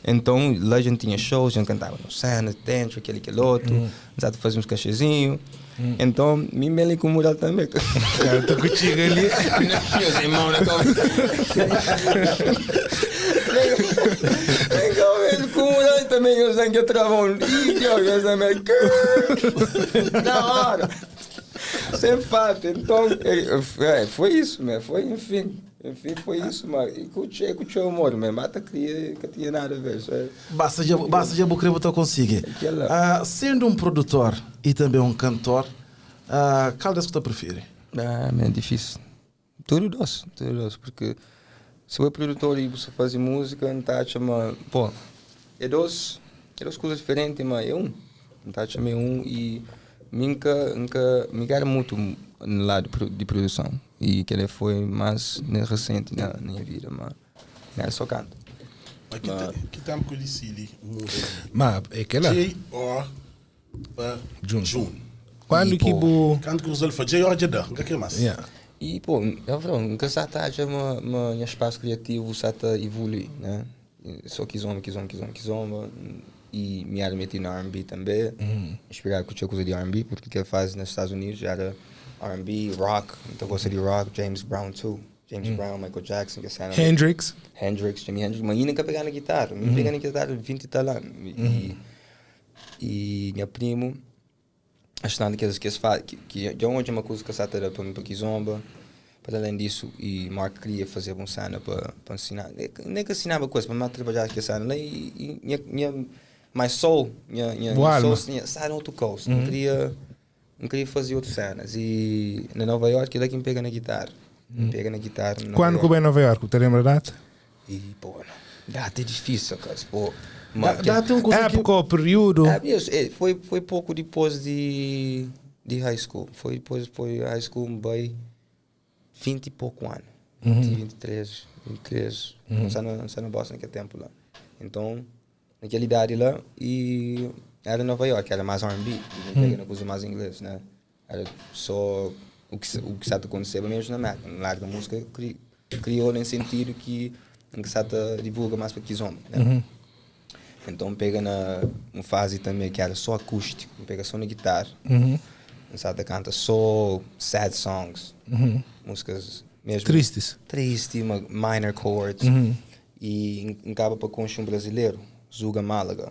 Então lá a gente tinha shows, a gente cantava no cena, dentro, aquele outro, a gente fazia uns cachezinhos. Então, me melei com o mural também. Cara, tô contigo ali. Meus irmãos, né? Vem cá, velho, com o mural também, eu sei que eu travo um. Ih, eu também. Na hora. Sem fato. Então, foi isso, né? Foi, enfim. Enfim, foi isso, mano. E curti o amor, mano. Mata cria, que tinha nada a ver. Basta de eu querer botar consigo. Sendo um produtor e também um cantor, qual das que tu prefere? Ah, man, é difícil. Tudo doce, porque se eu é produtor e você faz música, não tá chama, pô, é duas coisas diferentes, mas é um. Não tá chama um e nunca me era muito no lado de produção. E que ele foi mais recente na minha vida, mas não era só canto. Mas que tempo que eu disse ali? Mas é que lá. J.O. para June. Quando que o... Quando que o Zé foi J.O. Jeddah, o que é mais? E, pô, eu falo, nunca se acha meu espaço criativo se evolui, né? Só quis homem. E me era metido no R&B também. Inspirado com a coisa de R&B, porque o que ele faz nos Estados Unidos era R&B, rock, então gosto de rock, James Brown too. James Brown, Michael Jackson, que é Hendrix. Hendrix, Jimi Hendrix, mas nunca pegar na guitarra. Me pegar na guitarra 20 e tal anos. E meu primo, achando que eles fazem, que de onde uma coisa que eu era para mim, para Kizomba, para além disso, e Mark queria fazer uma cena para ensinar. Nem que ensinava coisa, para me trabalhar aqui a cena. E minha, my soul, minha soul, sai no outro coast. Não queria. Não queria fazer outras cenas. E na Nova York, ele é quem pega na guitarra. Pega na guitarra. Quando que vai em Nova York? Te lembra a data? E, pô, não. Data é difícil, cara. Pô, data é um coisa época, que... período. Foi pouco depois de high school. Foi depois foi high school, bem 20 e pouco anos. 23, 23. Não sei no Boston naquele tempo lá. Então, naquela idade lá, e... Era em Nova York, era mais R&B, pega na coisa mais inglês, né? Era só o que está acontecendo mesmo na América. Na área da música criou nesse sentido que o que está divulga mais para Kizomba, né? Então pega na uma fase também que era só acústico, pega só na guitarra. Sabe, canta só sad songs, músicas mesmo tristes, triste, uma minor chords. E acaba para conhecer um brasileiro, Zuga Málaga.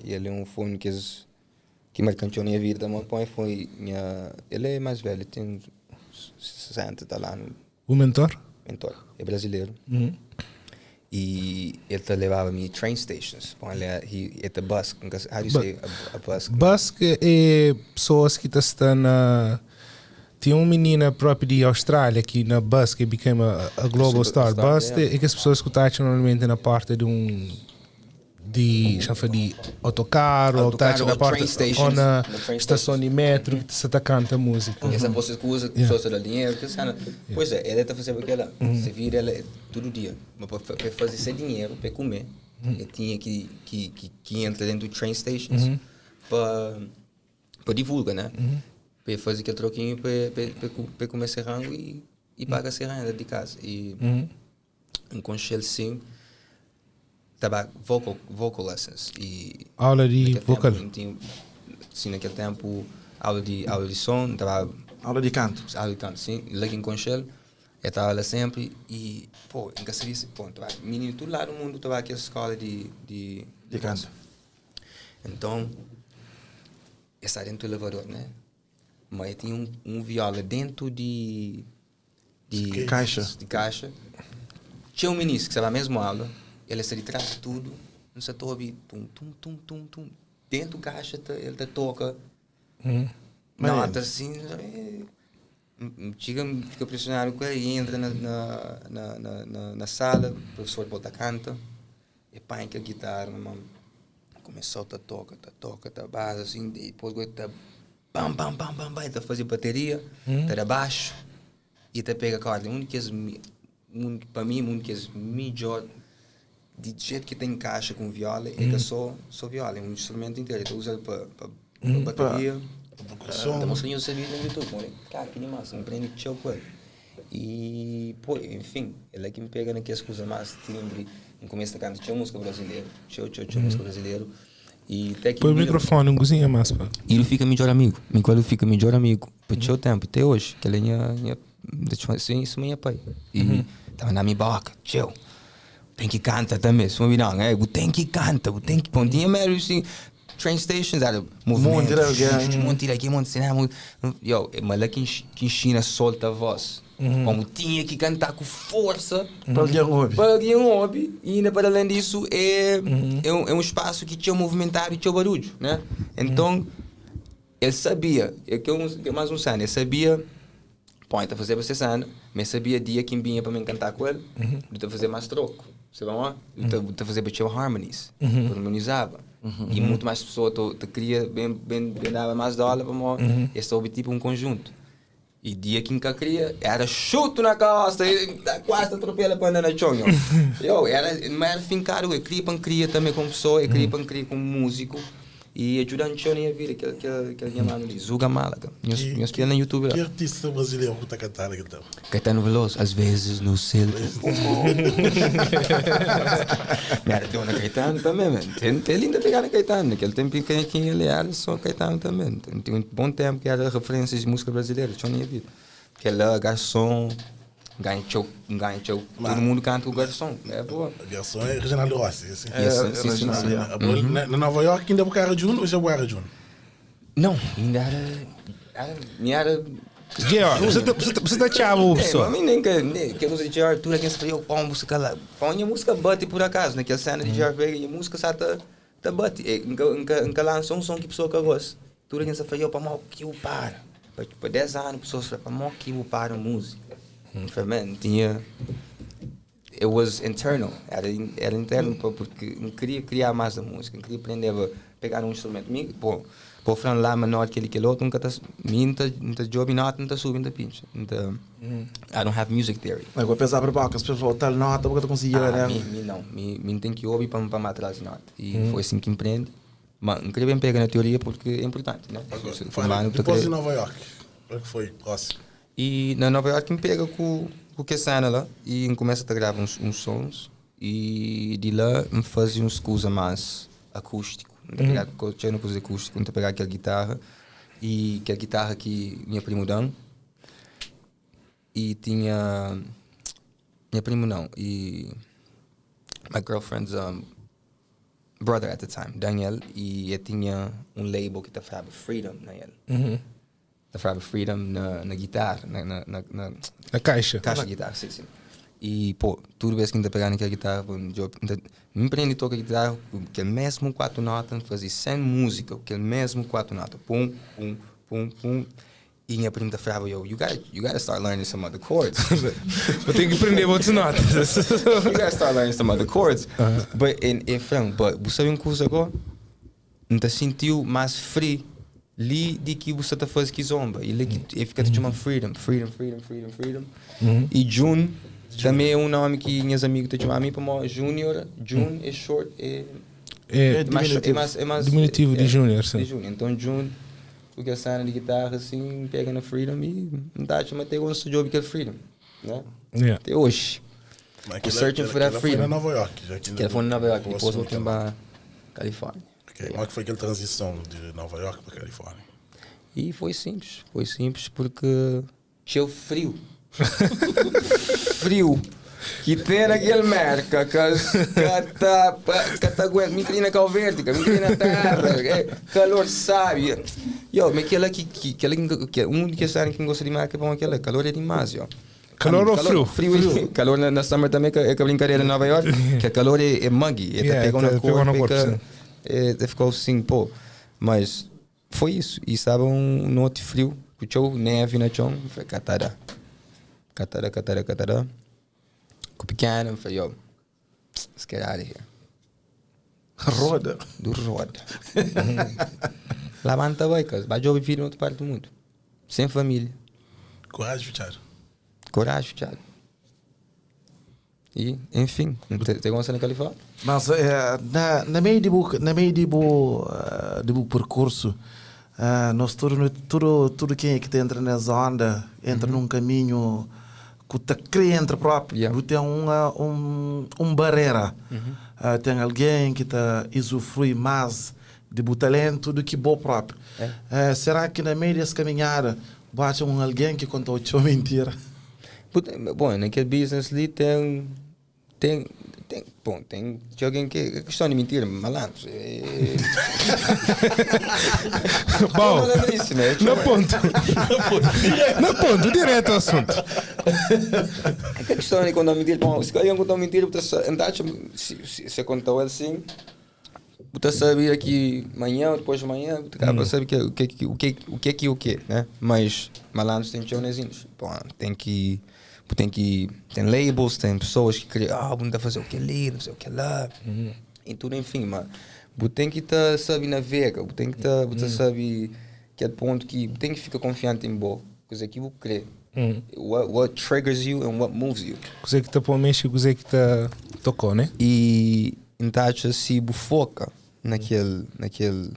E ele é um foi um que marcou a minha vida também. Foi minha, ele é mais velho, tem 60, tá lá no... O mentor? Mentor, é brasileiro. E ele te levava-me train stations. Bom, ele é the bus. How do you say a bus? Bus é pessoas que estão na... Tinha uma menina própria de Austrália que na bus que became a global star. Bus é que as pessoas que estão normalmente na parte de um... de chama de autocarro, ou tá na porta ou na estação de metro que você tá canta música. Essa você usa pessoas da dinheiro, que cena. Pois é, ela tá fazendo aquela, se vira ela todo dia, mas para fazer esse dinheiro, para comer, eu tinha que entra dentro do train stations para divulgar, né? Para fazer aquele troquinho para comer esse rango e pagar essa renda de casa. E um conselho sim. Ta ba vocal, vocal lessons e Aula di naquele vocal. tempo, tinha, sim, naquele tempo aula de aula de som, tava Aula de canto. aula de canto, sim, lá em Conchel, eu estava lá sempre e pô, nunca sabia se pô, tava, menino tudo lá do mundo tava aquela escola de de De canto. Então, eu estava dentro do elevador, né? Mas tinha um, um viola dentro de de Caixa. De caixa. Tinha um ministro que estava na mesma aula, ele está de trás de tudo, não se ouvir tum, tum, tum, tum, tum. Dentro da caixa, tá- ele tá toca. Nota assim, eh, chega, fica pressionado com ele, entra na, na, na, na, na, na sala, o professor bota canta, e põe a guitarra, mano. Começou a toca, tá toca, tá base assim, e depois tá bam, bam, bam, bam, bam, tá fazer bateria, tá de baixo, e tá pega corda. Um que um, para mim, um que é melhor de jeito que tem encaixa com viola, é que só, só viola, é um instrumento inteiro. Então usa para bateria. Percussão. Tá mostrando o vídeo no YouTube, mano. Cara, que demais, não aprende tchau com ele. E, pô, enfim, ele é que me pega naquelas coisas mais timbre. No começo da canta, tinha música brasileira, tchau, tchau, tchau, música brasileira. E até que. Põe o microfone, um cozinha mais, pá. E ele fica melhor amigo. Enquanto ele fica melhor amigo. Por teu tempo, até hoje. Que ele é minha. minha sim, isso é minha pai. E tava na minha boca, tchau. Tem que canta também. Se não, é, tem que canta, tem que. Bom, tinha mesmo assim. Train stations era movimento. Monte de alguém. Monte de aqui, monte de cinema. Yo, mas lá que que ensina solta a voz. Como tinha que cantar com força. Para alguém ouvir. Para alguém ouve. E ainda para além disso, é, é, um, é um espaço que tinha movimentado e tinha barulho, né? Então, ele sabia, é que é, um, é mais um sano, ele sabia, põe a fazer você sano, mas sabia dia que vinha para me encantar com ele, uhum. de fazer mais troco. Você vai lá? De fazer para harmonies, harmonizava. E muito mais pessoas te, te queria, bem, bem, bem dava mais dólar para uhum. Esse houve tipo um conjunto. E dia que nunca queria, era chuto na costa, e quase atropela para andar na chão. Eu, era, não era fincado, eu queria para cria também como pessoa, eu queria para cria como músico. E ajudando eu na minha vida, que que que minha mano ali, Zuga Málaga. Meus meus pianos no YouTube. Que artista brasileiro que tá cantando aqui então? Caetano Veloso, às vezes no céu. Era dona Caetano também, mano. Tem, tem linda pegar na Caetano. Naquele tempo que quem ele era só Caetano também. Tem, tem um bom tempo que era referências de música brasileira, tinha minha vida. Que lá, garçom, ganha tchau, ganha tchau. Todo mundo canta o garçom. É boa. Garçom é Reginaldo Rossi, assim. É, sim, sim, sim. Na, na Nova York ainda era June ou já era June? Não, ainda era. Era. Era Georg, você tá, você tá, você tá chavo, É, pessoal. mas nem que, nem que música de Georg, tudo aqui, você falou, pô, música lá. Pô, minha música bate por acaso, naquela cena de Georg Veiga, minha música só tá, tá bate. É, nunca, nunca, nunca lançou um som que a pessoa que gosta. Tudo aqui, você falou, pô, mal que eu para. Por 10 anos, a pessoa falou, pô, mal que eu para música. Eu falei, man, tinha... It was internal, era, era interno, pô, porque não queria criar mais a música, não queria aprender a pegar um instrumento. Mim, pô, pô, Fran lá menor que ele que outro, nunca tá, mim tá, não tá job nota, não tá sub, não tá pincha. Não tá, I don't have music theory. Mas vou pensar para pouco, as pessoas falam, tal nota, porque eu consegui, Ah, né? mim, mim não, mim, mim tem que ouvir para para atrás nota. E foi assim que empreende. Mas não queria bem pegar na teoria porque é importante, né? Se- se- Fala, mano, tu depois quer- de Nova York, qual que foi próximo? E na Nova York me pega com com que cena lá e começa a gravar uns, uns sons e de lá me fazia uns coisas mais acústico. Não te pegar com tinha coisa acústico, não te pegar aquela guitarra e aquela guitarra que minha primo dão e tinha minha primo não e my girlfriend's um, brother at the time, Daniel, e eu tinha um label que tá falava Freedom na ele. Tá falava Freedom na, na guitarra, na, na, na, na Na caixa. caixa de guitarra, sim, sim. E, pô, tudo vez que ainda pegar naquela guitarra, pô, eu ainda me aprendi a tocar guitarra, aquele mesmo quatro notas, fazia sem música, aquele mesmo quatro notas, pum, pum, pum, pum. E minha prima falava, yo, you gotta, you gotta start learning some other chords. Eu tenho que aprender outras notas. you gotta start learning some other chords. But in, in Frank, but você sabe um curso agora? Não te sentiu mais free li de que você tá fazendo que zomba. E li que e fica te chamando freedom, freedom, freedom, freedom, freedom. E June também é um nome que meus amigos te chamam a mim para Junior, June é short, é É, é mais, é mais, é mais Diminutivo de é, Junior, sim. De Junior. Então June, porque a cena de guitarra assim, pega na Freedom e não dá te manter um job que é Freedom, né? yeah. Até hoje. Mas Searching for that foi freedom. na Nova York. Já que Aquela foi em Nova York, Vou depois assumir voltei que ela- para Califórnia. Ok, Como é que foi aquela transição de Nova York para Califórnia? E foi simples porque cheio frio. frio. Que tem naquele merca, que tá, que tá aguento, me cria na Cabo Verde, que me cria na terra, é, calor sabe. Yo, mas aquela que, que, aquela que, que um que sabe que gosta de marca, bom, aquela calor é demais, yo. Calor ou frio? Frio, calor na summer também, que é que a brincadeira em Nova York, que calor é muggy, é Yeah, tá pegando tá no pegando no corpo, corpo, fica, é, ficou assim, pô. Mas foi isso. E estava um noite frio, puxou neve na chão, foi catará. Catará, catará, catará. Com o pequeno, falei, yo, let's get out of here. Roda. Do roda. Levanta vai, cara. Vai ouvir em outra parte do mundo. Sem família. Coragem, Thiago. Coragem, Thiago. E, enfim, tem uma cena na Califórnia. Mas eh, na meio de bu, na meio de bu, de bu percurso, nós tudo, tudo, tudo quem é que entra nessa onda, entra num caminho que te cria entre próprio, Yeah. tem uma um barreira. Tem alguém que te usufrui mais de bu talento do que bo próprio. Será que na meio dessa caminhada bate um alguém que contou a mentira? Puta, bom, naquele business ali tem. Tem. Tem, bom, tem de alguém que. É questão de mentira, malandro. É... Bom, Malandrice, né? no ponto. No ponto, direto ao assunto. É que a questão de contar mentira, bom, se alguém contar mentira, então, se contou assim, você sabia que amanhã ou depois de amanhã, você acaba sabe que, o que o que o que que o que, né? Mas malandros tem tchonezinhos. Bom, tem que tem que tem labels, tem pessoas que criam, ah, vamos fazer o que ali, não sei o que lá. E tudo, enfim, mas você tem que estar sabe navega, você tem que tá, você sabe que é ponto que tem que ficar confiante em boa, coisa que você crê. What triggers you and what moves you. Coisa que tá para o México, coisa que tá tocou, né? E então se bufoca naquele naquele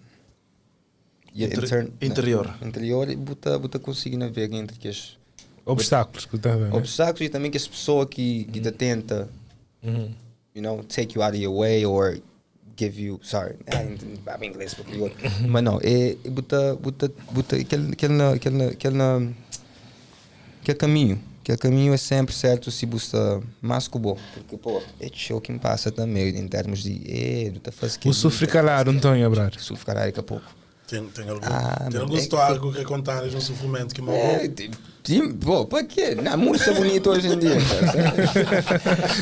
Interior. interior e buta conseguir navegar entre que as Obstáculos que tá vendo. obstáculos e também que as pessoas que te tenta you know take you out of your way or give you sorry ah, em inglês porque eu mas não é buta buta buta aquele aquele aquele aquele aquele caminho aquele caminho é sempre certo se busca mais que bom porque pô é show que me passa também em termos de é tu tá fazendo O sofrer calado, António Abrar. sofrer calado daqui a pouco Tem algum, Ah, tem algum mas é história que contar de um sofrimento que morreu? É, pô, pra quê? Não, mundo é bonito hoje em dia.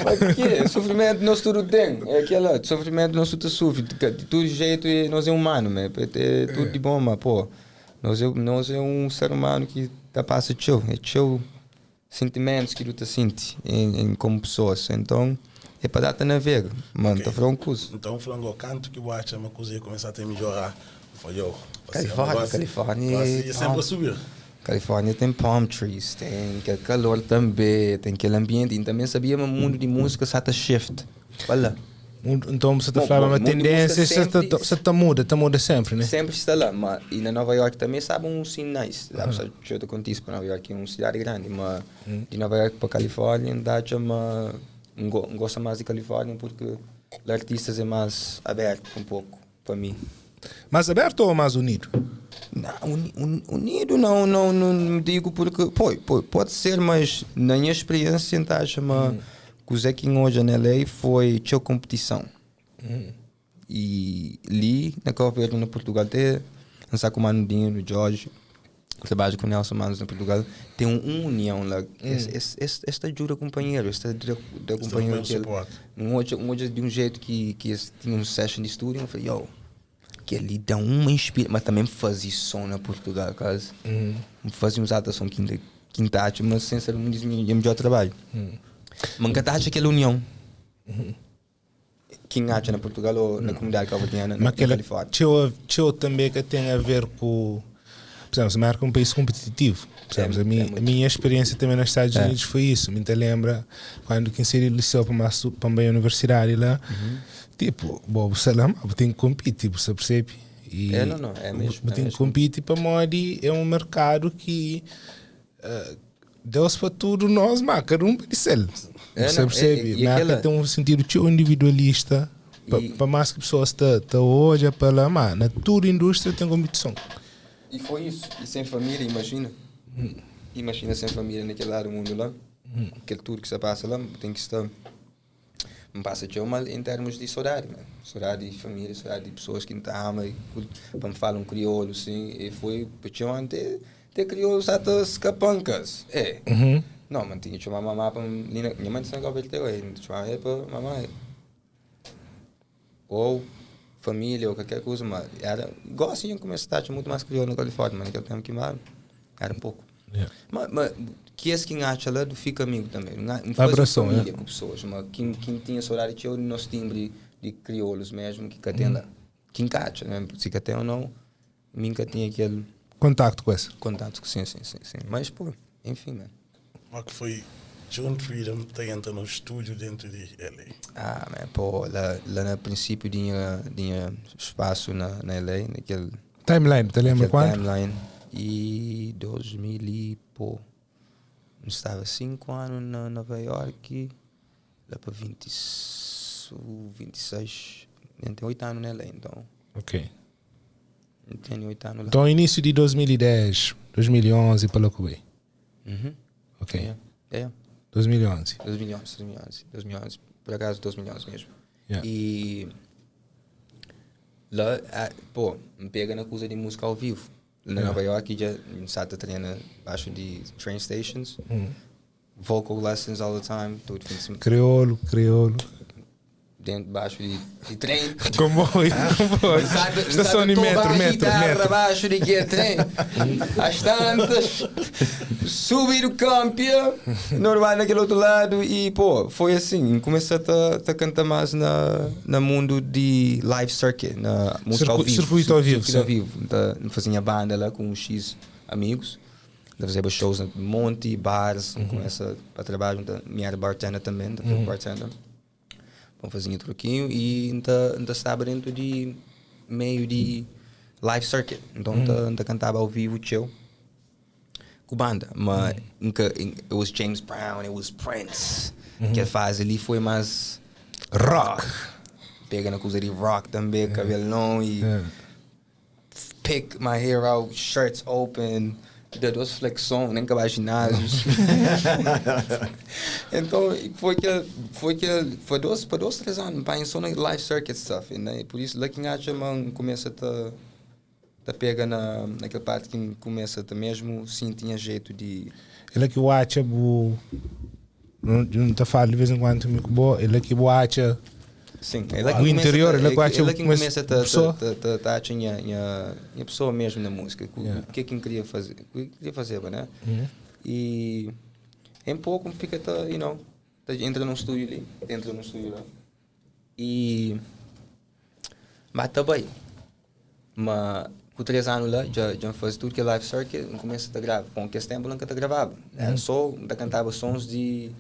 Pra quê? Sofrimento nós tudo tem. É aquela, sofrimento nós tudo sofre. De todo jeito, nós é humano, né? É tudo de bom, mas, pô, nós é um ser humano que tá passa tchau. É tchau sentimentos que tu te sente em como pessoas. Então, é para dar-te na vega. Mano, tá falando curso. Então, falando canto que o acha, uma coisa ia começar a te melhorar. Eu falei, eu, Califórnia, Califórnia. sempre a subir. Califórnia tem palm trees, tem aquele calor também, tem aquele ambiente. E também sabia o mundo de música está shift. Olha. Então você está falando uma tendência, você está muda, está muda sempre, né? Sempre está lá, mas e na Nova York também sabe um sinais. Sabe, eu te conto isso para Nova York é uma cidade grande, mas de Nova York para Califórnia dá uma um gosto mais de Califórnia porque os artistas é mais aberto um pouco para mim. Mais aberto ou mais unido? Não, unido não digo porque pô, pode ser, mas na minha experiência então, chama que o Zé Kim hoje na LA foi tinha competição. E ali na Cabo Verde, no Portugal, até não com o Mano Dinho, no Jorge, trabalho com o Nelson Manos no Portugal, tem uma união lá. Esta ajuda companheiro, esta ajuda companheiro. Que um hoje de um jeito que tinha um session de estúdio, eu falei, yo, que ali dá uma inspiração, mas também fazia som na Portugal, quase. Fazia uns altas som quinta, mas sem ser um dos melhor trabalho. Mas nunca acha aquela união. Quem acha na Portugal ou na comunidade cabo-verdiana, na Califórnia. Tchau também que tem a ver com... Por exemplo, a América é um país competitivo. Por exemplo, a minha experiência também nos Estados Unidos foi isso. Me lembra quando quem seria liceu para a universidade lá, tipo, bom, sei lá, tem que competir, você percebe? E é mesmo. Tem que competir para modi é um mercado que Deus pa tudu nos, ma kada un pa di sel. É, Você não, percebe? e Merka aquela- tem um sentido txeu individualista. Pa, pa mais que pessoas ta, ta odja pa lá, ma na tudo indústria tem competição. E foi isso. E sem família, imagina. Imagina sem família naquele lado do mundo lá. Aquele tudo que se passa lá, tem que estar. Me passa tchau mal em termos de saudade, man. Saudade de família, saudade de pessoas que te amam, para me falar um crioulo, assim. E foi, porque eu antes, ter crioulo só te escapancas. É. Não, mas tinha que chamar mamá para. Minha mãe disse que eu tinha chamar ela para mamãe. Ou família ou qualquer coisa, mas era igual assim eu comecei a estar muito mais crioulo na Califórnia, mas naquele tempo que mais era pouco. Yeah. Mas que esse quem acha lá do fica amigo também. Não, não faz Abração, família é. com pessoas, mas quem tinha saudade tinha o nosso timbre de crioulos mesmo que tem lá. Quem cacha, né? Se que tem ou não, nunca tinha aquele Contacto com essa. contato, sim. Mas pô, enfim, mano. Como é que foi June Freedom tá entra no estúdio dentro de LA? Ah, man, pô, lá no princípio tinha espaço na LA, naquele Timeline, te lembra aquele quando? timeline. E 2000 e, pô, eu estava 5 anos na Nova York, lá para 20, 26, eu tenho 8 anos na LA, então, Ok. eu tenho 8 anos lá. Então, início de 2010, 2011, para Locubei. Uhum. Ok. Yeah. 2011. 2011, por acaso 2011 mesmo. Yeah. E lá, ah, pô, me pega na coisa de música ao vivo. Na Yeah. Nova York já salta treina abaixo de train stations. Hum. Vocal lessons all the time, todo fim de semana. Crioulo, crioulo. Dentro, baixo de trem. Comboio, comboio. Estação de metro, metro, guitarra metro. abaixo de que trem. Às tantas, subi do campo, normal naquele outro lado. E pô, foi assim. Comecei a cantar mais na mundo de live circuit, na música ao vivo. Circuito ao vivo, Circuito ao sim. vivo. Então, fazia banda lá com uns X amigos. Fazia shows no monte, bares, começa para trabalho. Então, minha era bartender também, então, bartender. Bom, fazia truquinho e então estava dentro de meio de live circuit. Então então cantava ao vivo, chill. Com banda. Mas nunca, it was James Brown, it was Prince. Que a fase ali foi mais Rock. Pega na coisa de rock também, cabelão e Yeah. pick my hair out, shirts open, de duas flexões, nem acabar ginásio. Então, foi 2, 3 anos, pai, só na live circuit stuff, né? Por isso, lá que acha, man, começa a te pega naquela parte que começa a mesmo, sim, tinha jeito de... Ele é que o acha, bu... Não te falo de vez em quando comigo, bo, ele é que o acha... Sim, ele é que O interior, ele é que acha ele é que começa- começa a pessoa. tá a minha pessoa mesmo na música, o Yeah. que é que eu queria fazer, o que eu queria fazer, né? E em pouco fica, tá, you know, tá, entra num estúdio ali, entra num estúdio lá. E mas tá bem. Mas com 3 anos lá, já faz tudo que é live circuit, começa a gravar. Com que esse tempo nunca te gravava. Era só, te cantava sons de,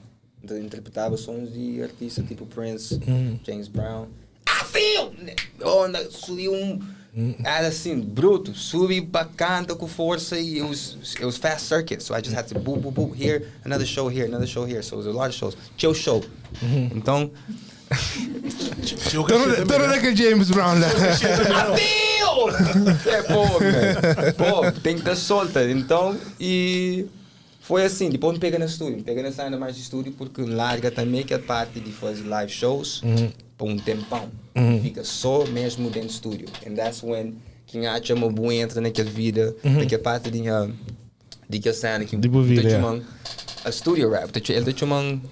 te interpretava sons de artista tipo Prince, James Brown. I feel! Oh, subi um... Era assim, bruto. Subi pra canta com força e it was fast circuit. So I just had to boop, boop, boop, here, another show here, another show here. So it was a lot of shows. Chill show. Então... Tô no daquele James Brown lá. I feel! É, pô, man. Pô, tem que estar solta. Então, e foi assim. Depois me pega no estúdio. Me pega nessa ainda mais de estúdio porque larga também que a parte de fazer live shows por um tempão. Fica só mesmo dentro do estúdio. And that's when quem acha uma boa entra naquela vida, naquela parte de que cena que De boa vida, tá é. chamando a studio rap. Ele tá chamando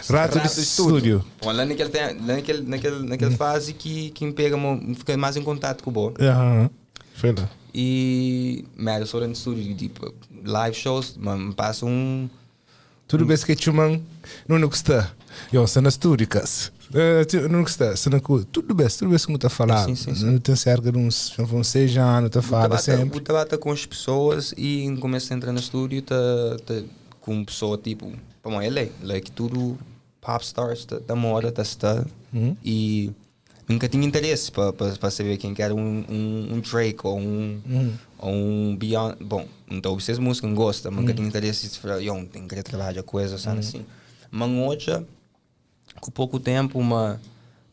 Rato de estúdio. Bom, lá naquele, lá naquele, naquele, naquela fase que me pega, fica mais em contato com o bo. Aham. Foi lá. E, man, eu sou dentro do estúdio, tipo, live shows, mano, passa um... Tudo bem que te man não gosta. Eu sou na estúdio, cas. Não gosta, se não tudo bem, tudo bem que tá falando. Sim. Não tem cerca de uns 6 anos, tá falando sempre. O tabata com as pessoas e começa a entrar no estúdio, tá, com pessoa tipo, pô, ele é, like tudo pop stars, tá, tá moda, tá está. E Mi nka tinha interesse pa pa pa saber ken ki era un un un Drake ou un ou un Beyon bon N ta obi ses música N gosta ma N ka tinha interesse di fla yo N ten kre trabadja ku es ou sena asin ma N odja ku poku tempu ma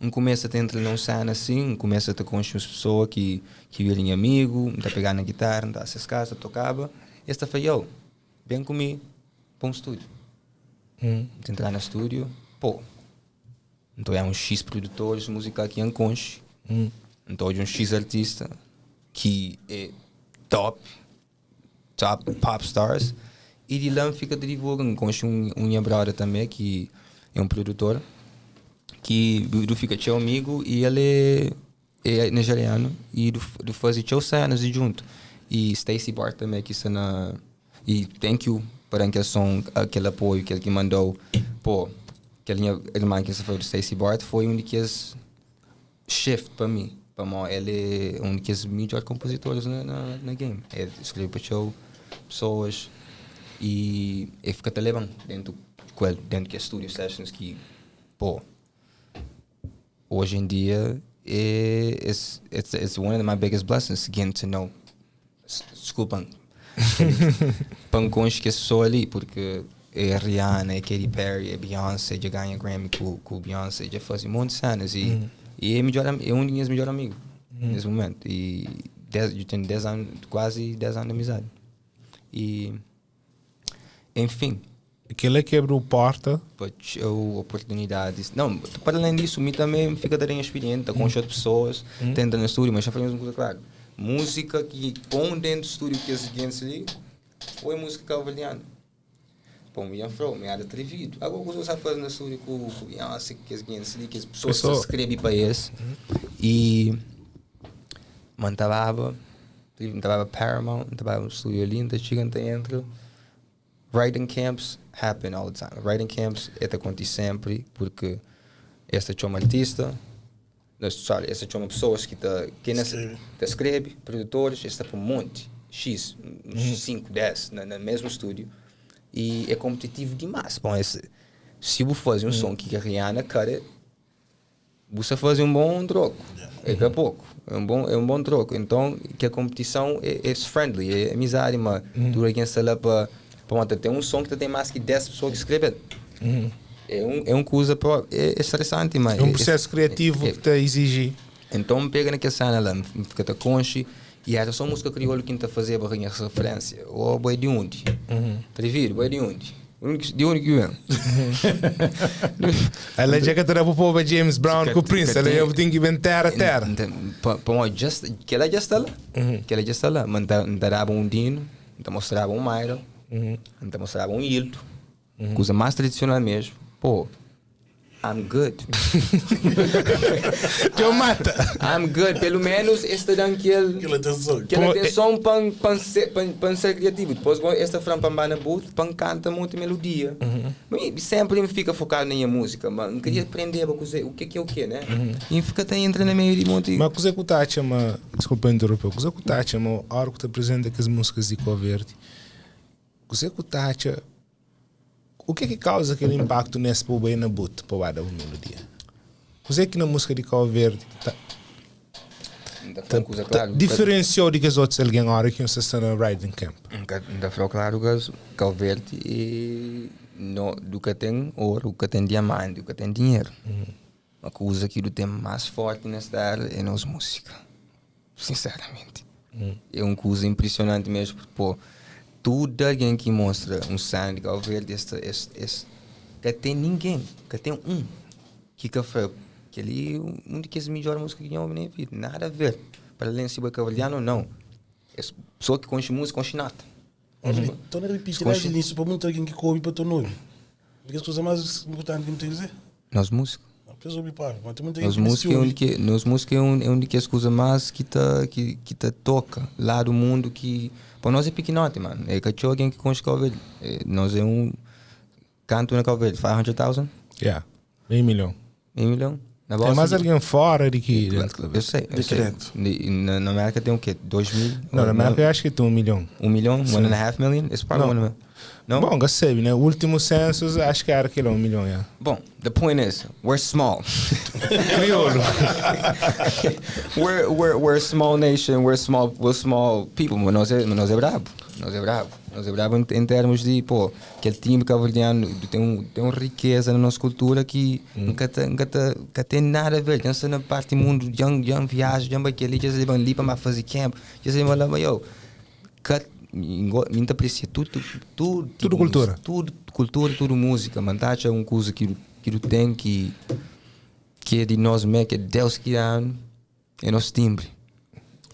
N kumesa ta entra na un sena asin N kumesa ta konxe uns pesoa ki ki bira nha amigu N ta pegaba na gitara N ta ba ses kasa tokaba es ta fla yo ben ku mi pa un stúdiu N ta entra na stúdiu po N ta odja un X produtores musical ki N konxe N ta odja un X artista ki é top top pop stars i di la N fika ta divulga N konxe un un nha brother tanbe ki é un produtor ki du fika txeu amigu i el é é nigerianu i du du faze txeu senas di djuntu i Stacey Bart tanbe ki sta na i thank you pa dan kel son kel apoiu kel ki mandau po kel nha irman ki sta fla di Stacey Bart foi un di kes shift pa mi pamo el é un di kes midjor konpozitoris na na na game el skrebe pa txeu pesoas i el fika ta leba-m dentu ku el dentu kes studio sessions ki po hoje em dia é it's it's it's one of my biggest blessings getting to know desculpa pa N konxe kes pesoa li porque é Rihanna, é Katy Perry, é Beyoncé, dja ganha Grammy ku ku Beyoncé, dja faze monti cenas e e é midjor é um di nhas midjor amigu nes momentu e dez dja ten 10 anu kuazi 10 anu di amizadi e enfin. Kel-la ki abri-u porta. Pa txeu oportunidadis. Não, para além disso, mi também fica ta ganha experiente, ta conxe outras pessoas, ta entra na estúdio, mas xa fala mesmo kuza claro. Música ki pon dentro estúdio kes gentes li, foi música cabo-verdiana. Pon mi dja flau, mi era atrevido. Agora kuza sa faze na estúdio ku ku Beyoncé, ku kes gentes li, kes pessoas ki ta skrebe pa es. E ma N ta baba, N ta baba Paramount, N ta baba un estúdio ali, N ta txiga, N ta entra. Writing camps happen all the time. Writing camps e ta kontise sempri porque es ta txoma artista, no, sorry, es ta txoma pessoas ki ta ki na ta skrebe, produtores, es ta poi monti, X, uns 5, 10 na na mesmu studio e é kompetitivu dimas. Bom, es si bu faze un son ki Rihanna cut it, Bu sta faze un bon troku. É ka poku. É un bon, é un bon troku. Enton, kel konpetison é, é friendly, é amizadi, ma tudu algen sta la pa, pamodi ta ten un son ki ta ten más ki 10 pesoa ki skrebe-l. É un, é un kuza pró, é, é stresanti, ma É un prusésu kriativu ki ta iziji. Enton, N pega na kel sena la, N fika ta konxe, i éra sô múzika kriolu ki N ta fazeba ku nhas referénsia. Ô, bo é di undi? Atrevidu, bo é di undi? Di undi ki ben? Ela dja ka ta da pa poba James Brown ku Prince, ela dja ten ki ben terra terra. Pamodi dja sta, kela dja sta la, kela dja sta la, ma N ta, N ta daba un Dino, N ta mostraba un Myron, N ta mostraba un Hildo, kuza más tradisional mesmu, pô. I'm good. Djo mata. I'm good. Pelo menos es ta dan kel Kel atenson. kel atenson pa N pa N ser pa N pa N ser kriativu. Dipôs bo es ta fla-m pa N ba na booth pa N kanta un otu melodia. Mi senpri N fika fokadu na nha múzika, ma N kria prendeba kuzê, u ke ki é u ke, né? I N fika ta entra na meiu di monti. Ma kuzê ku ta atxa ma, deskulpa interrompeu, kuzê ku ta atxa ma ora ku ta apresenta kes múzikas di Cabo Verde, kuzê ku ta atxa U ke ki kauza kel inpaktu nes pa bu bai na but pa ba da un melodia? Kuzê ki na múzika di Kau Verdi ki ta ta ta diferensiau di kes otus algen ora ki nhos ta sta na writing camp? N ta flau klaru Kau Verdi e no du ka ten oru, du ka ten diamanti, du ka ten dinheru. Ma kuza ki du ten más forti nes téra é nos múzika. Sinseramenti. É un kuza inprisionanti mesmu porque pô, tudu algen ki mostra un sena di Cabo Verde es ta es es ka ten ningen, ka ten un ki ka fla kel-li é un di kes midjor múzika ki dja obi na nha vida. Nada a ver, para alén si bo é kabuverdianu ou nau, es pesoa ki konxe múzika konxe nota. Torna ripiti desdi inísiu pa mutu algen ki ka obi pa torna obi. Kes kuza más inportanti ki nu ten ki dizer. Nos múzika. Pes obi pa, ma ten muita gente ki meste obi. Nos múzika é un di kes kuza más ki ta ki ta toka la du mundu ki pa nos é pikinoti mano. É ka txeu algen ki konxe Cabo Verde. Nos é un kantu na Cabo Verde? 500,000? Yeah, meio milhon. Meio milhon? Na Tem mais alguém fora de que. Eu sei, eu sei. Na, na América tem o quê? 2 mil? Não, na América eu acho que tem 1 milhão. 1 milhão? 1.5 million? It's probably 1 million. No? Bom, ka sabe, né? Último census, acho que era aquele 1 milhão, yeah. Bom, the point is, we're small. Crioulo. We're a small nation, we're small people, mas nós é brabo. Nós é brabo. Nós é brabo em termos de, pô, aquele time cabo-verdiano tem uma riqueza na nossa cultura que nunca tem nada a ver. Já na parte do mundo, já viaja, já vai aquele, já se ali para fazer camp, já se vai lá, mas yo, cut, me aprecia tudo, tudo, Tudo cultura. Tudo cultura, tudo música, mas tá é uma coisa que tem que é de nós mesmo, que é Deus que dá, é nosso timbre.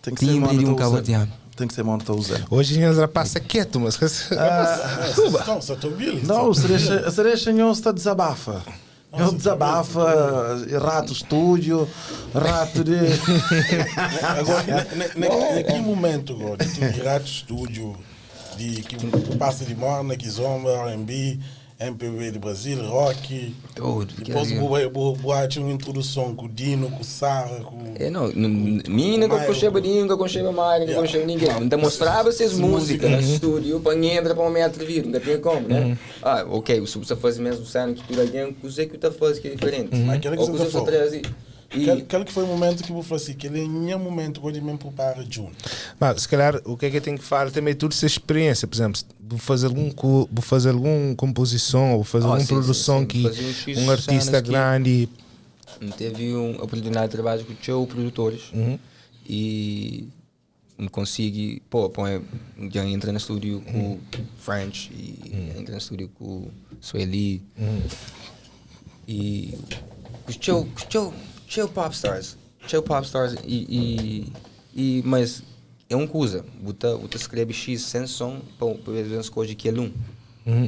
Tem que ser Timbre de um mano tá usando. cabo-verdiano. Tem que ser mano tá usando. Hoje a gente passa quieto, mas. Não, só estou ouvindo. Não, se deixa nho está desabafa. Eu desabafa, rato estúdio, rato de. Agora, naquele momento, agora, de tu de rato estúdio, de que passa de morna, que zomba, R&B, MPB de Brasil, rock. Tudo. Depois vou tinha uma introdução com o Dino, com o Sara, com. É, não, mim nunca Mairo, conceba ninguém, nunca conceba mais, nunca conceba ninguém. Então mostrava essas músicas no estúdio para entrar para um metro de vida, nunca tinha como, né? Ah, ok, se você faz mesmo cena que tudo alguém, o que tu faz que é diferente. Mas aquele que Ou você você falou. traz e Aquele que foi o momento que eu falei assim, que ele é nenhum momento quando me prepara junto. Mas, se calhar, o que é que eu tenho que falar também é tudo essa experiência. Por exemplo, vou fazer algum vou fazer alguma composição, ou vou fazer Ah, alguma produção sim. que Fazer uns X um artista cenas que- grande. Teve uma oportunidade de trabalhar com os produtores e me consegui, pô, põe, já entra no estúdio com o French e entra no estúdio com o Sueli e com os teu pop stars e mas é uma coisa, você escreve X sem som para ver as coisas que é um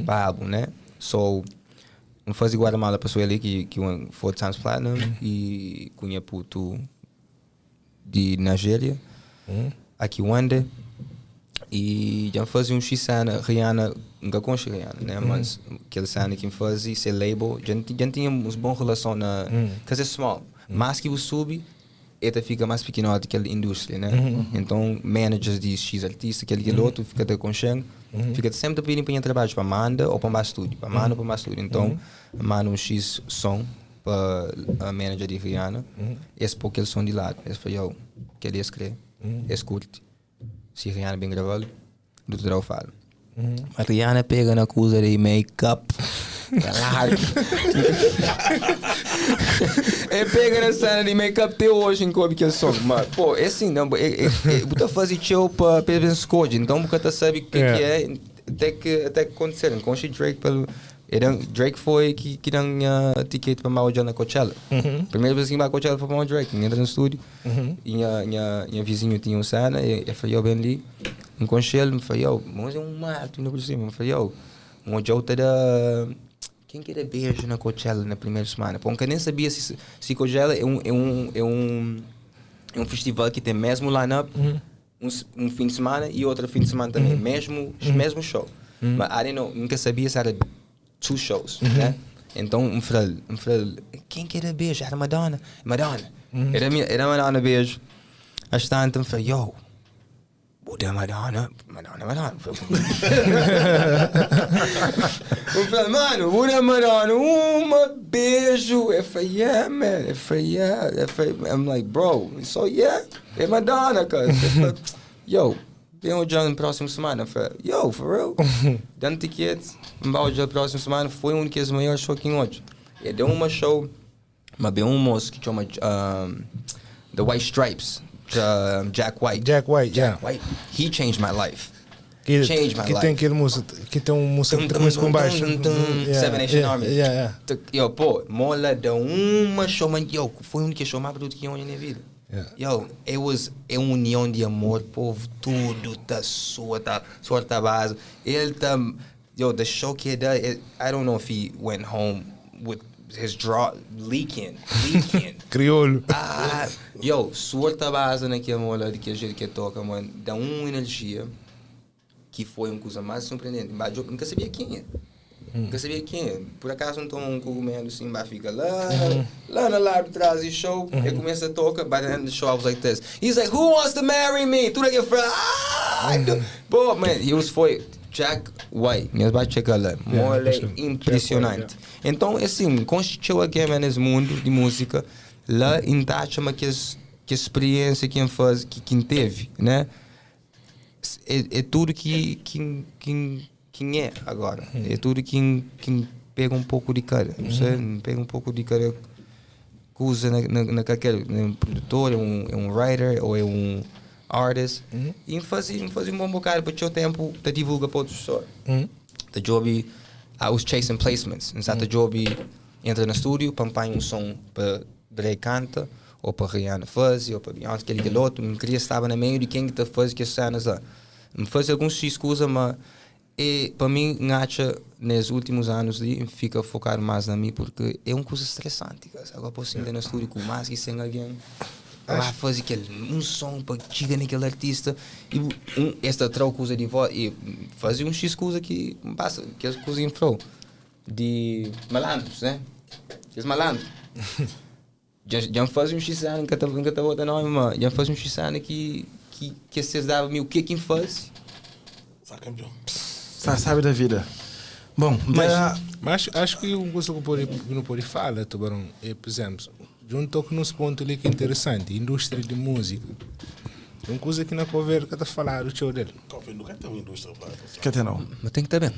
para álbum, né? So, um fazer Guatemala para Sueli que um four times platinum e cunha puto de Nigéria, aqui Wanda e já fazia um X cena, Rihanna, nunca conheço Rihanna, né? Mas aquele cena que fazia, esse label, já tinha uns bons relação na, because é small, mais que o sub, ele fica mais pequeno aquela indústria, né? Então, managers de X artista, aquele outro, fica te conchendo, fica sempre pedindo para trabalho, para manda ou para mais estúdio, para manda ou para mais estúdio. Então, manda um X som para a manager de Rihanna, esse pouco eles são de lado. Esse foi eu, que ele escreve, esse curte. Se Rihanna bem gravado, do outro eu falo. A Rihanna pega na coisa de make-up. Claro. Ele pega na cena de make-up até hoje em como que é som. Mas, pô, é assim, não, é, você faz show para para escolher, então você sabe o que, que é até que acontecer. Conche Drake pelo. Era, Drake foi que deu uh, ticket para o na Coachella. Primeira vez que vai a Coachella foi para o Drake. Entra no estúdio e minha vizinho tinha um cena e eu falei, eu bem ali. Um conselho, me falei, yo, mas é um mato ainda por cima. Me falei, yo, um Joe tá da. Quem quer beijo na Coachella na primeira semana? Pô, eu nem sabia se Coachella é um festival que tem mesmo line-up, um fim de semana e outro fim de semana também, mesmo show. Mas I didn't know, nunca sabia se era two shows, né? Então, um falei, quem quer beijo? Era Madonna. Madonna. Era Madonna beijo. Às tantas, me falei, yo, o da Madonna, Madonna, Madonna. Eu falei, mano, o da Madonna, uma beijo. Eu falei, yeah, man. Eu falei, yeah. Eu falei, I'm like, bro, so yeah, é Madonna, cuz. Eu falei, yo, tem um dia na próxima semana. Eu falei, yo, for real? Dando tickets, embora a próxima semana foi um dos maiores shows que hoje. E deu uma show, mas bem um moço que chama The White Stripes, Jack White. Jack White, yeah. White. He changed my life. Que, Changed my que life. tem aquele música, que tem uma música que Tum, começa tum, com baixo. tum, tum, Seven Nation Army. Yeah. Yo, pô, mola deu uma show, man, yo, foi o único show mais bruto que eu na minha vida. Yo, it was, é uma união de amor, povo, tudo tá sua, tá, sua tá base. Ele tá, yo, the show que ele dá, I don't know if he went home with his draw leaking, leaking. Crioulo. Ah, yo, suor tá base naquele mola, daquele jeito que ele toca, mano, dá uma energia que foi uma coisa mais surpreendente. Mas eu nunca sabia quem é. Nunca sabia quem é. Por acaso não toma um cogumelo assim, vai fica lá no lado de trás e show. Ele começa a tocar, by the end of the show I was like this. He's like, who wants to marry me? Tudo aqui, eu falei, ah! Pô, man, he was foi, Jack, Uai, nhos ba txeka la. Yeah, Mó é check impressionante. Então, é assim, constituiu alguém nesse mundo de música, lá entacha ma que experiência que faz, que quem teve, né? É tudo que é agora. É tudo que pega um pouco de cada. Não sei, pega um pouco de cada coisa na qualquer um produtor, é um writer ou é um artist. E faz um bom bocado para o seu tempo te divulga para outras pessoas. The job, I was chasing placements. Exato, job entra no estúdio, pampanha um som para Drake canta, ou para Rihanna fazer, ou para Beyoncé, aquele, aquele outro. Não queria estar no meio de quem que tá fazendo que as cenas lá. Me faz alguns X coisas, mas e, para mim, acho, nos últimos anos ali, fica focado mais na mim, porque é uma coisa estressante, cara. Agora posso entrar no estúdio com mais que sem alguém. Vai fazer aquele, um som para chegar naquele artista e esta outra coisa de voz e fazer um X coisa que passa, que as coisas em flow de malandros, né? Os malandros. Já faz um X ano que tá botando nome, mas já faz um X ano que vocês davam o que quem faz. Sabe campeão. Sabe da vida. Bom, Mas acho que uma coisa que não pode falar, Tubarão, é, por exemplo, de um toque nesse ponto ali que é interessante, indústria de música. Uma coisa que na cover que tá falar o show dele. Coffee nunca tem uma indústria para Quer ter não? Mas tem que estar bem.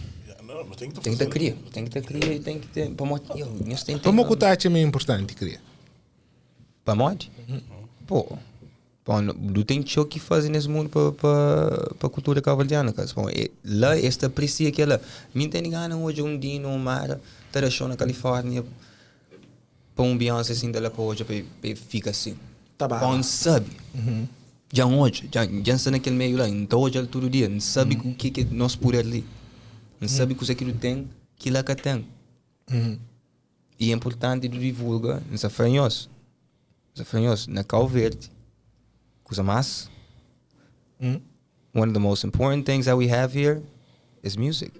Não, mas tem que Tem que ter cria. Tem que ter cria e tem que ter. Para mo- eu, isso tem que ter. Como que o Tati é importante, cria? Para mod? Pô. Pô, não tem show que fazer nesse mundo para a cultura cabo-verdiana, cara. Bom, lá esta aprecia aquela. Me tem engano hoje um dia no mar, tá show na Califórnia, para um Beyoncé assim dela para hoje, para fica assim. Tá bom. Bom, sabe. Já hoje, já está naquele meio lá, então hoje todo dia, não sabe o que que nós por ali. Não sabe o que aquilo tem, que lá que tem. E é importante de divulgar, não se franhos. Se franhos, na Cabo Verde, coisa mais. One of the most important things that we have here is music.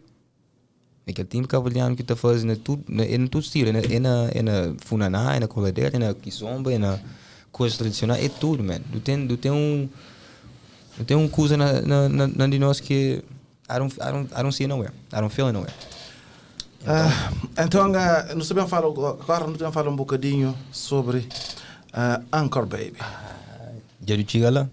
Aquele time cabo-verdiano que está fazendo tudo, é em tudo estilo, é na funaná, é na coladeira, é na kizomba, é na coisa tradicional, é tudo, man. Não tem um coisa na de nós que I don't see it nowhere. I don't feel it nowhere. Ah, então, nós também falo, agora nós também falar um bocadinho sobre Anchor Baby. Já do chega lá?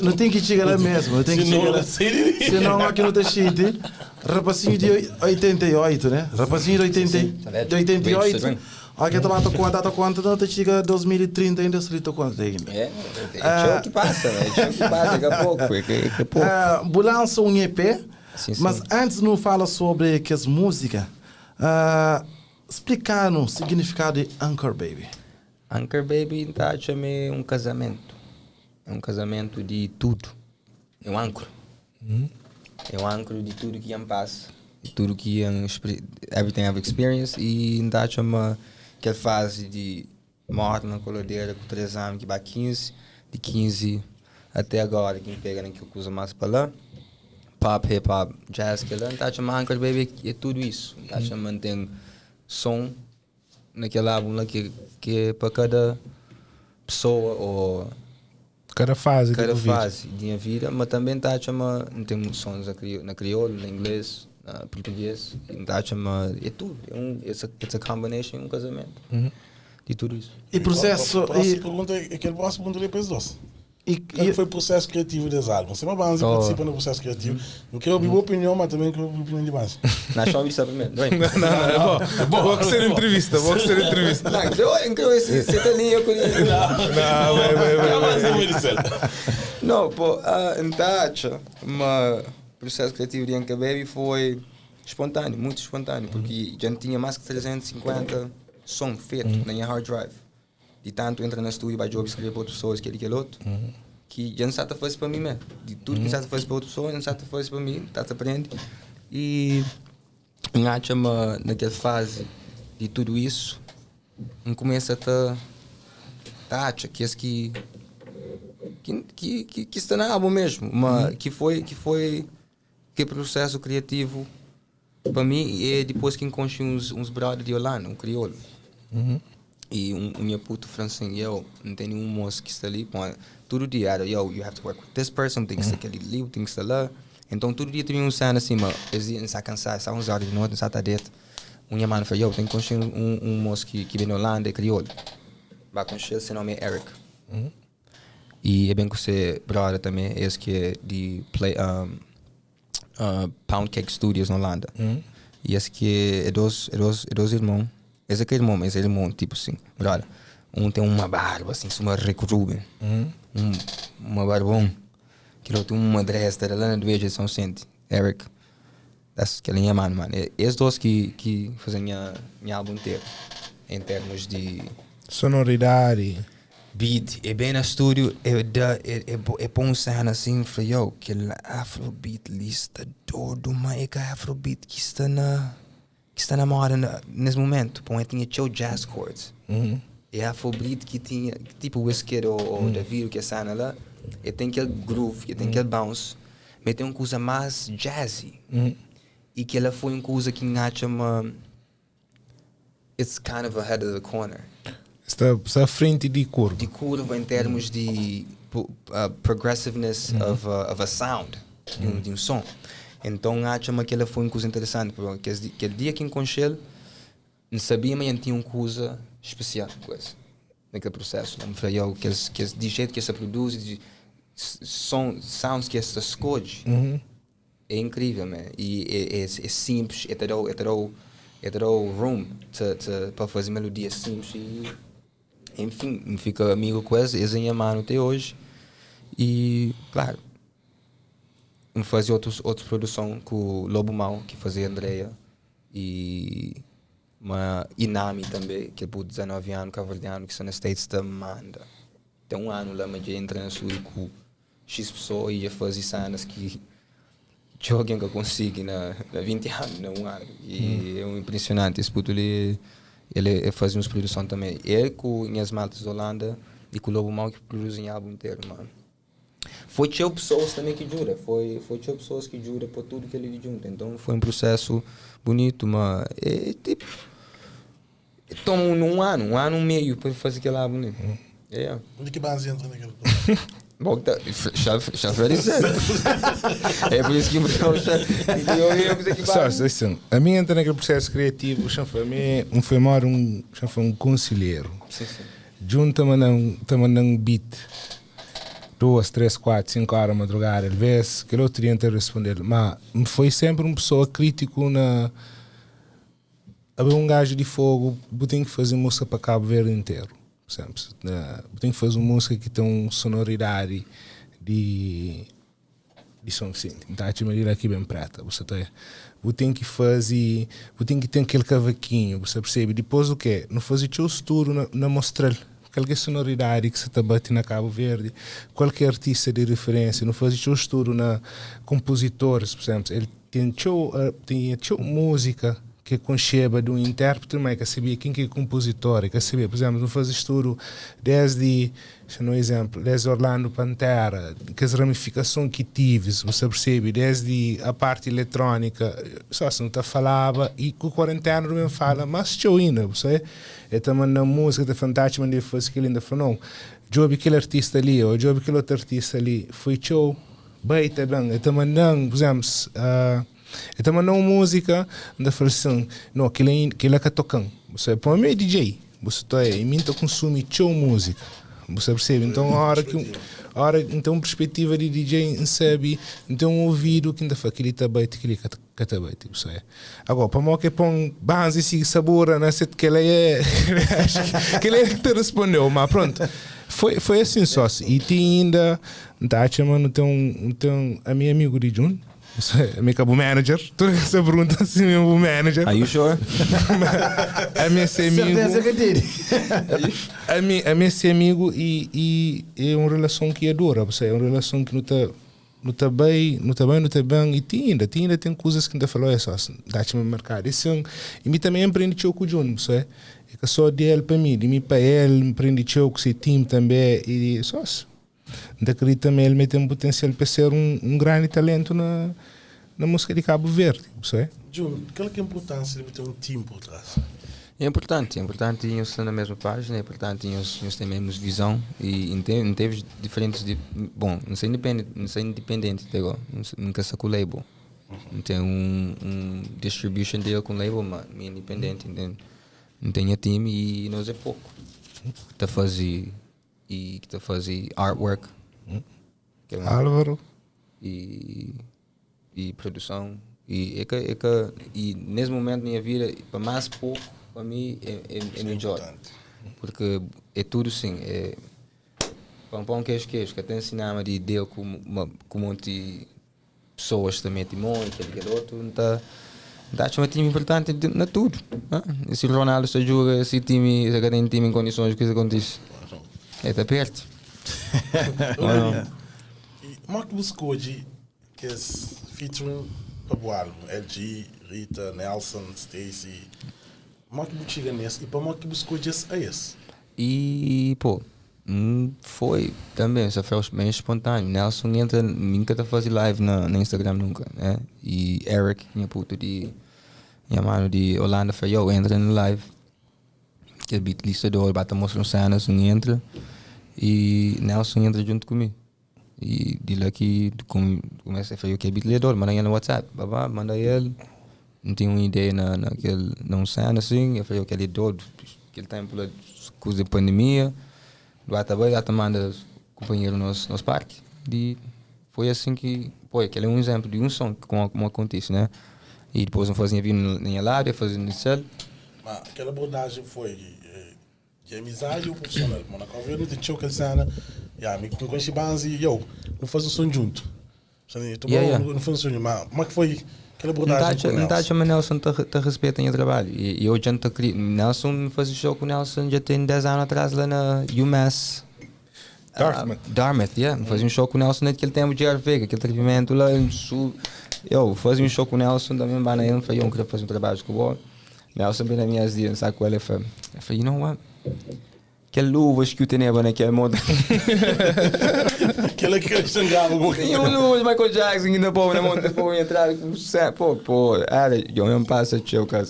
Não tem que chegar lá mesmo. Não tem que chegar lá. Senão aqui não tem shit. Rapacinho de 88, né? Rapacinho de 80, de 88. Aqui tá bata conta, tá conta, não te chega 2030 ainda se lhe conta ainda. É o que passa, né? É o que passa daqui a pouco. É que pouco. Lança um EP, mas antes não fala sobre que as músicas. Explicar o significado de Anchor Baby. Anchor Baby tá é um casamento. É um casamento de tudo. É um âncora. É um âncora de tudo que eu passa. De tudo que eu, everything I've experienced. E então chama aquela fase de morte na coladeira com 3 anos, que vai 15. De 15 até agora, quem pega naquilo que usa mais para lá. Pop, hip hop, jazz, que lá. Então chama Anchor Baby é tudo isso. Então chama tem som naquele álbum lá que é para cada pessoa ou Cada fase cada da vida. Fase de minha vida, mas também tá chama não tem sons na crioulo, na inglês, na português, e tá chama é tudo, é um it's a combination, um casamento de tudo isso. E processo. A próxima pergunta é aquele próximo pergunta depois doce. Qual foi o processo criativo desse álbum? Você é uma banda, Oh. participa no processo criativo. Não quero ouvir a opinião, mas também quero ouvir a opinião de base. Na chave isso primeiro, não é? Não, não, é bom. Vou que ser entrevista, vou que ser entrevista. Não, eu esse você tá ali eu com Não, vai, vai, vai. vai. Não, pô, então, mas o processo criativo de Anchor Baby foi espontâneo, muito espontâneo, porque já tinha mais que 350 sons feitos na minha hard drive. De tanto entra no estúdio, vai job escrever para outras pessoas, aquele, aquele outro, que já não sabe fazer para mim mesmo. De tudo que sabe fazer para outra pessoa, não sabe fazer para mim, tá aprende. E acho naquela fase de tudo isso, um começa a tá, tá, que esse que está na álbum mesmo, mas que foi que processo criativo para mim é depois que encontrei uns brother de Holanda, um crioulo. E um meu puto francês, eu não tem nenhum moço que está ali, bom, todo dia era, yo, you have to work with this person, tem que ser aquele livro, tem que ser lá. Então tudu dia ta ben un sena assim, ma es dia N sta kansadu, sta 11 ora di noti, N sta ta deta. Un nha manu fla, yo, ten ki konxe un mos ki ben di Holanda, é kriolu. Ba konxe-l, se nomi é Eric. E e ben ku se brother tanbe, es ki é di play Pound Cake Studios na Holanda. E es ki é dos, é dos, é dos irmon. Es é ka irmon, ma es é irmon, tipo assim, brother. Un ten uma barba assim, suma Rick Rubin. Un, uma barbon. Kel otu uma dresta la na duedju di São Vicente. Eric. Das, kel nha manu, mano. É es dos ki, ki faze nha, nha álbum interu. Em termos di. Sonoridadi. Beat, e ben na studio, e da, e, e, e pon un sena assim, fla, yo, kel afrobeat li sta dodu, ma é ka afrobeat ki sta na, ki sta na moda na, nes momentu. Pon, e tinha txeu jazz chords. E afrobeat ki tinha, tipo Wizkid ou, ou Davido, ki é sena la, e ten kel groove, e ten kel bounce, ma e ten un kuza mas jazzy. E kela foi un kuza ki N atxa ma it's kind of ahead of the corner. Sta, sta à frente di curva. Di curva em termos di progressiveness of a sound, di un som. Então N atxa ma kela foi un kuza interesanti, porque kes, kel dia ki N konxe-l, N sabia ma N tinha un kuza spesial ku es, na kel prosesu la. N fla, yo, kes, kes, di jetu ki es ta produzi, di som, sounds ki es ta skodje, É incrível, man. E é, é, é simples, é te dá, é te dá, é te dá room to, to, para fazer melodias simples e enfim, me fica amigo com eles, eles é mano até hoje. E claro, me fazia outros produção com o Lobo Mau, que fazia Andrea e ma Inami também, que é por 19 anos, cabo-verdiano, que está nos States, ta manda. Tem um ano lá, mas já entra na estúdio com X pessoa e dja faze cenas ki txeu algen ka konsigi na 20 anu, na un anu. E é un impressionante. Es putu li, el é faze uns produson tanbe. El ku nhas maltas di Holanda e ku Lobo Mau ki produzi nha album interu, ma foi txeu pessoas tanbe ki djuda. Foi foi txeu pessoas ki djuda pa tudu kel li di djunta. Enton foi un prosesu bunitu, ma é tipo toma un anu, un anu meiu pa faze kel album li. Yeah. Onde ki base entra naquele Bom, tá, já, já foi dizer. É por isso que eu já, eu, eu, eu, que Só, assim, a mim entra naquele processo criativo, já foi, a mim, um foi maior um, já foi um conselheiro. Sim, sim. Junta mandando um beat. 2, 3, 4, 5 horas madrugada, às vezes, aquele outro dia te responder, mas foi sempre uma pessoa crítico na Abo é um gajo di fogo, bu tem ki faze música pa Cabo Verde inteiro. Sempre. Bu tem ki faze um música ki tem um sonoridade di di São Vicente. N ta atxa ma di la ki ben preta. Bu sa ta bu tem ki faze, bu tem ki tem kel cavaquinho, bu sa percebe? Dipôs o ke? Nu faze txeu studu na mostra-l kal ki é sonoridade ki sa ta bate na Cabo Verde, kual ki é artista di referência. Nu faze txeu studu na compositores, por exemplo, el Ten txeu, tinha txeu múzika ki el konxeba di un intérpreti, má el ka sabia ken ki é konpozitor, el ka sabia. Pur izénplu, nu faze studu désdi, xa un izénplu, désdi Orlando Pantera, kes ramifikason ki tivis, bu sta persebe, désdi a parti eletrónika, só si nu ta falaba, i ku kuarentena nu ben fala más txeu inda, bu sabe. El ta manda-m múzika, el ta fla-m, Tachi, mandei faze kel-li, N ta fla, nau, djobe kel artista li, ô djobe kel otu artista li. Foi txeu. Bai ta ben, el ta manda-m, pur izénplu, el ta manda-m un múzika, N ta fla-l sin, no, kel-la kel-la ka toka-m. Bu sabe, pamodi mi é DJ, bu sa ta, i mi N ta konsumi txeu múzika, bu sa persebe? Nton, óra ki óra N ten un perspetiva di DJ, N sabe, N ten un ovidu ki N ta fla kel-li ta bate, kel-li ka ka ta bate, bu sabe? Agora, pamodi ki el pô-m banza i sigi sabura na se, kel-la é, kel-la é ki ta respondeu, ma prontu, foi foi asin sósi. I ti inda N ta atxa ma nu ten un, nu ten, ami é amigu di Jun, ami é ka bu manager, tudu kes ta pergunta si mi é bu manager. Are you sure? Ami é se amigu. Serteza ka tene. Ami, ami é se amigu i, i é un relason ki é dura, bu sabe, é un relason ki nu ta, nu ta bai, nu ta bai, nu ta ben i ti inda, ti inda ten kuzas ki N ta fla, oia só, N ta atxa ma merkadu é sin. I mi tanbe N prende txeu ku Jun, bu sabe, é ka só di el pa mi, di mi pa el, N prende txeu ku se tim tanbe i só. N ta kridita ma el me ten putensial pa ser un grandi talentu na na músika di Kabu Verdi, bu sabe? Jun, kal ki é inpurtánsia di bu ten un tim pur tras? É importante, é importante nhos sta na mesma página, é importante nhos, nhos tem mesma visão e não teve diferentes de, bom, não sei independente, não sei independente até agora, nunca sou com label. Não tem um distribution deal com label, mas é independente, entende? Não tenho time e nós é pouco. Tá fazer e que tá fazer artwork. Que é Álvaro. E produção e é que e nesse momento da minha vida, para mais pouco, para mim é melhor porque é tudo sim, é pão, pão, queijo, queijo, que até ensinava de deal com um monte de pessoas também, timão e aquele outro não tá. Dá um time importante na tudo, né? E se o Ronaldo se joga esse time, se tem time em condições, o que acontece é tá perto. E como é que buscou de que esse featuring para o álbum? LG, Rita, Nelson, Stacy. Como é que você chega nesse? E como é que buscou esse a esse? E, pô, foi também, só foi bem espontâneo. Nelson entra, nunca tá fazendo live na Instagram, nunca, né? E Eric, minha puta de, minha mano de Holanda, falou: "Yo, entra no live." Que é beat listador, bate mostrando cenas, não entra. E Nelson entra junto comigo. E de lá que começa a fazer o que é beat listador, manda ele no WhatsApp, babá, manda ele. Não tinha uma ideia naquele, num cena assim, eu falei, aquele doido, aquele tempo lá, coisa de pandemia, do Atabay, já manda companheiro no nosso parque. E foi assim que, pô, aquele é um exemplo de um som que como acontece, né? E depois não fazia vindo nem lá, eu fazia no céu. Mas aquela abordagem foi de amizade ou profissional? Mas na qual eu não tinha aquela cena, yeah, me com com banzi e eu, não faz um som junto. Sabe, não faz um som junto, mas como é que foi aquela abordagem com o Não tá Nelson? Chama Nelson te respeita o trabalho. E eu já te queria. Nelson fazia show com o Nelson já tem 10 anos atrás lá na UMass. Dartmouth. Ah, Dartmouth, yeah. Fazia um show com o Nelson naquele tempo de Vega, aquele atrevimento lá no sul. Eu fazia um show com o Nelson também, lá na ele, falei, eu queria fazer um trabalho com o Nelson, bem na minha dia, sabe com ele, eu falei, "You know what? Aquelas luvas que eu tinha naquele monte." Aquela que eles sangravam com Tinha um luvas Michael Jackson ainda, pô, na monte, pô, entrar com pô, era, eu mesmo passo tio, cara.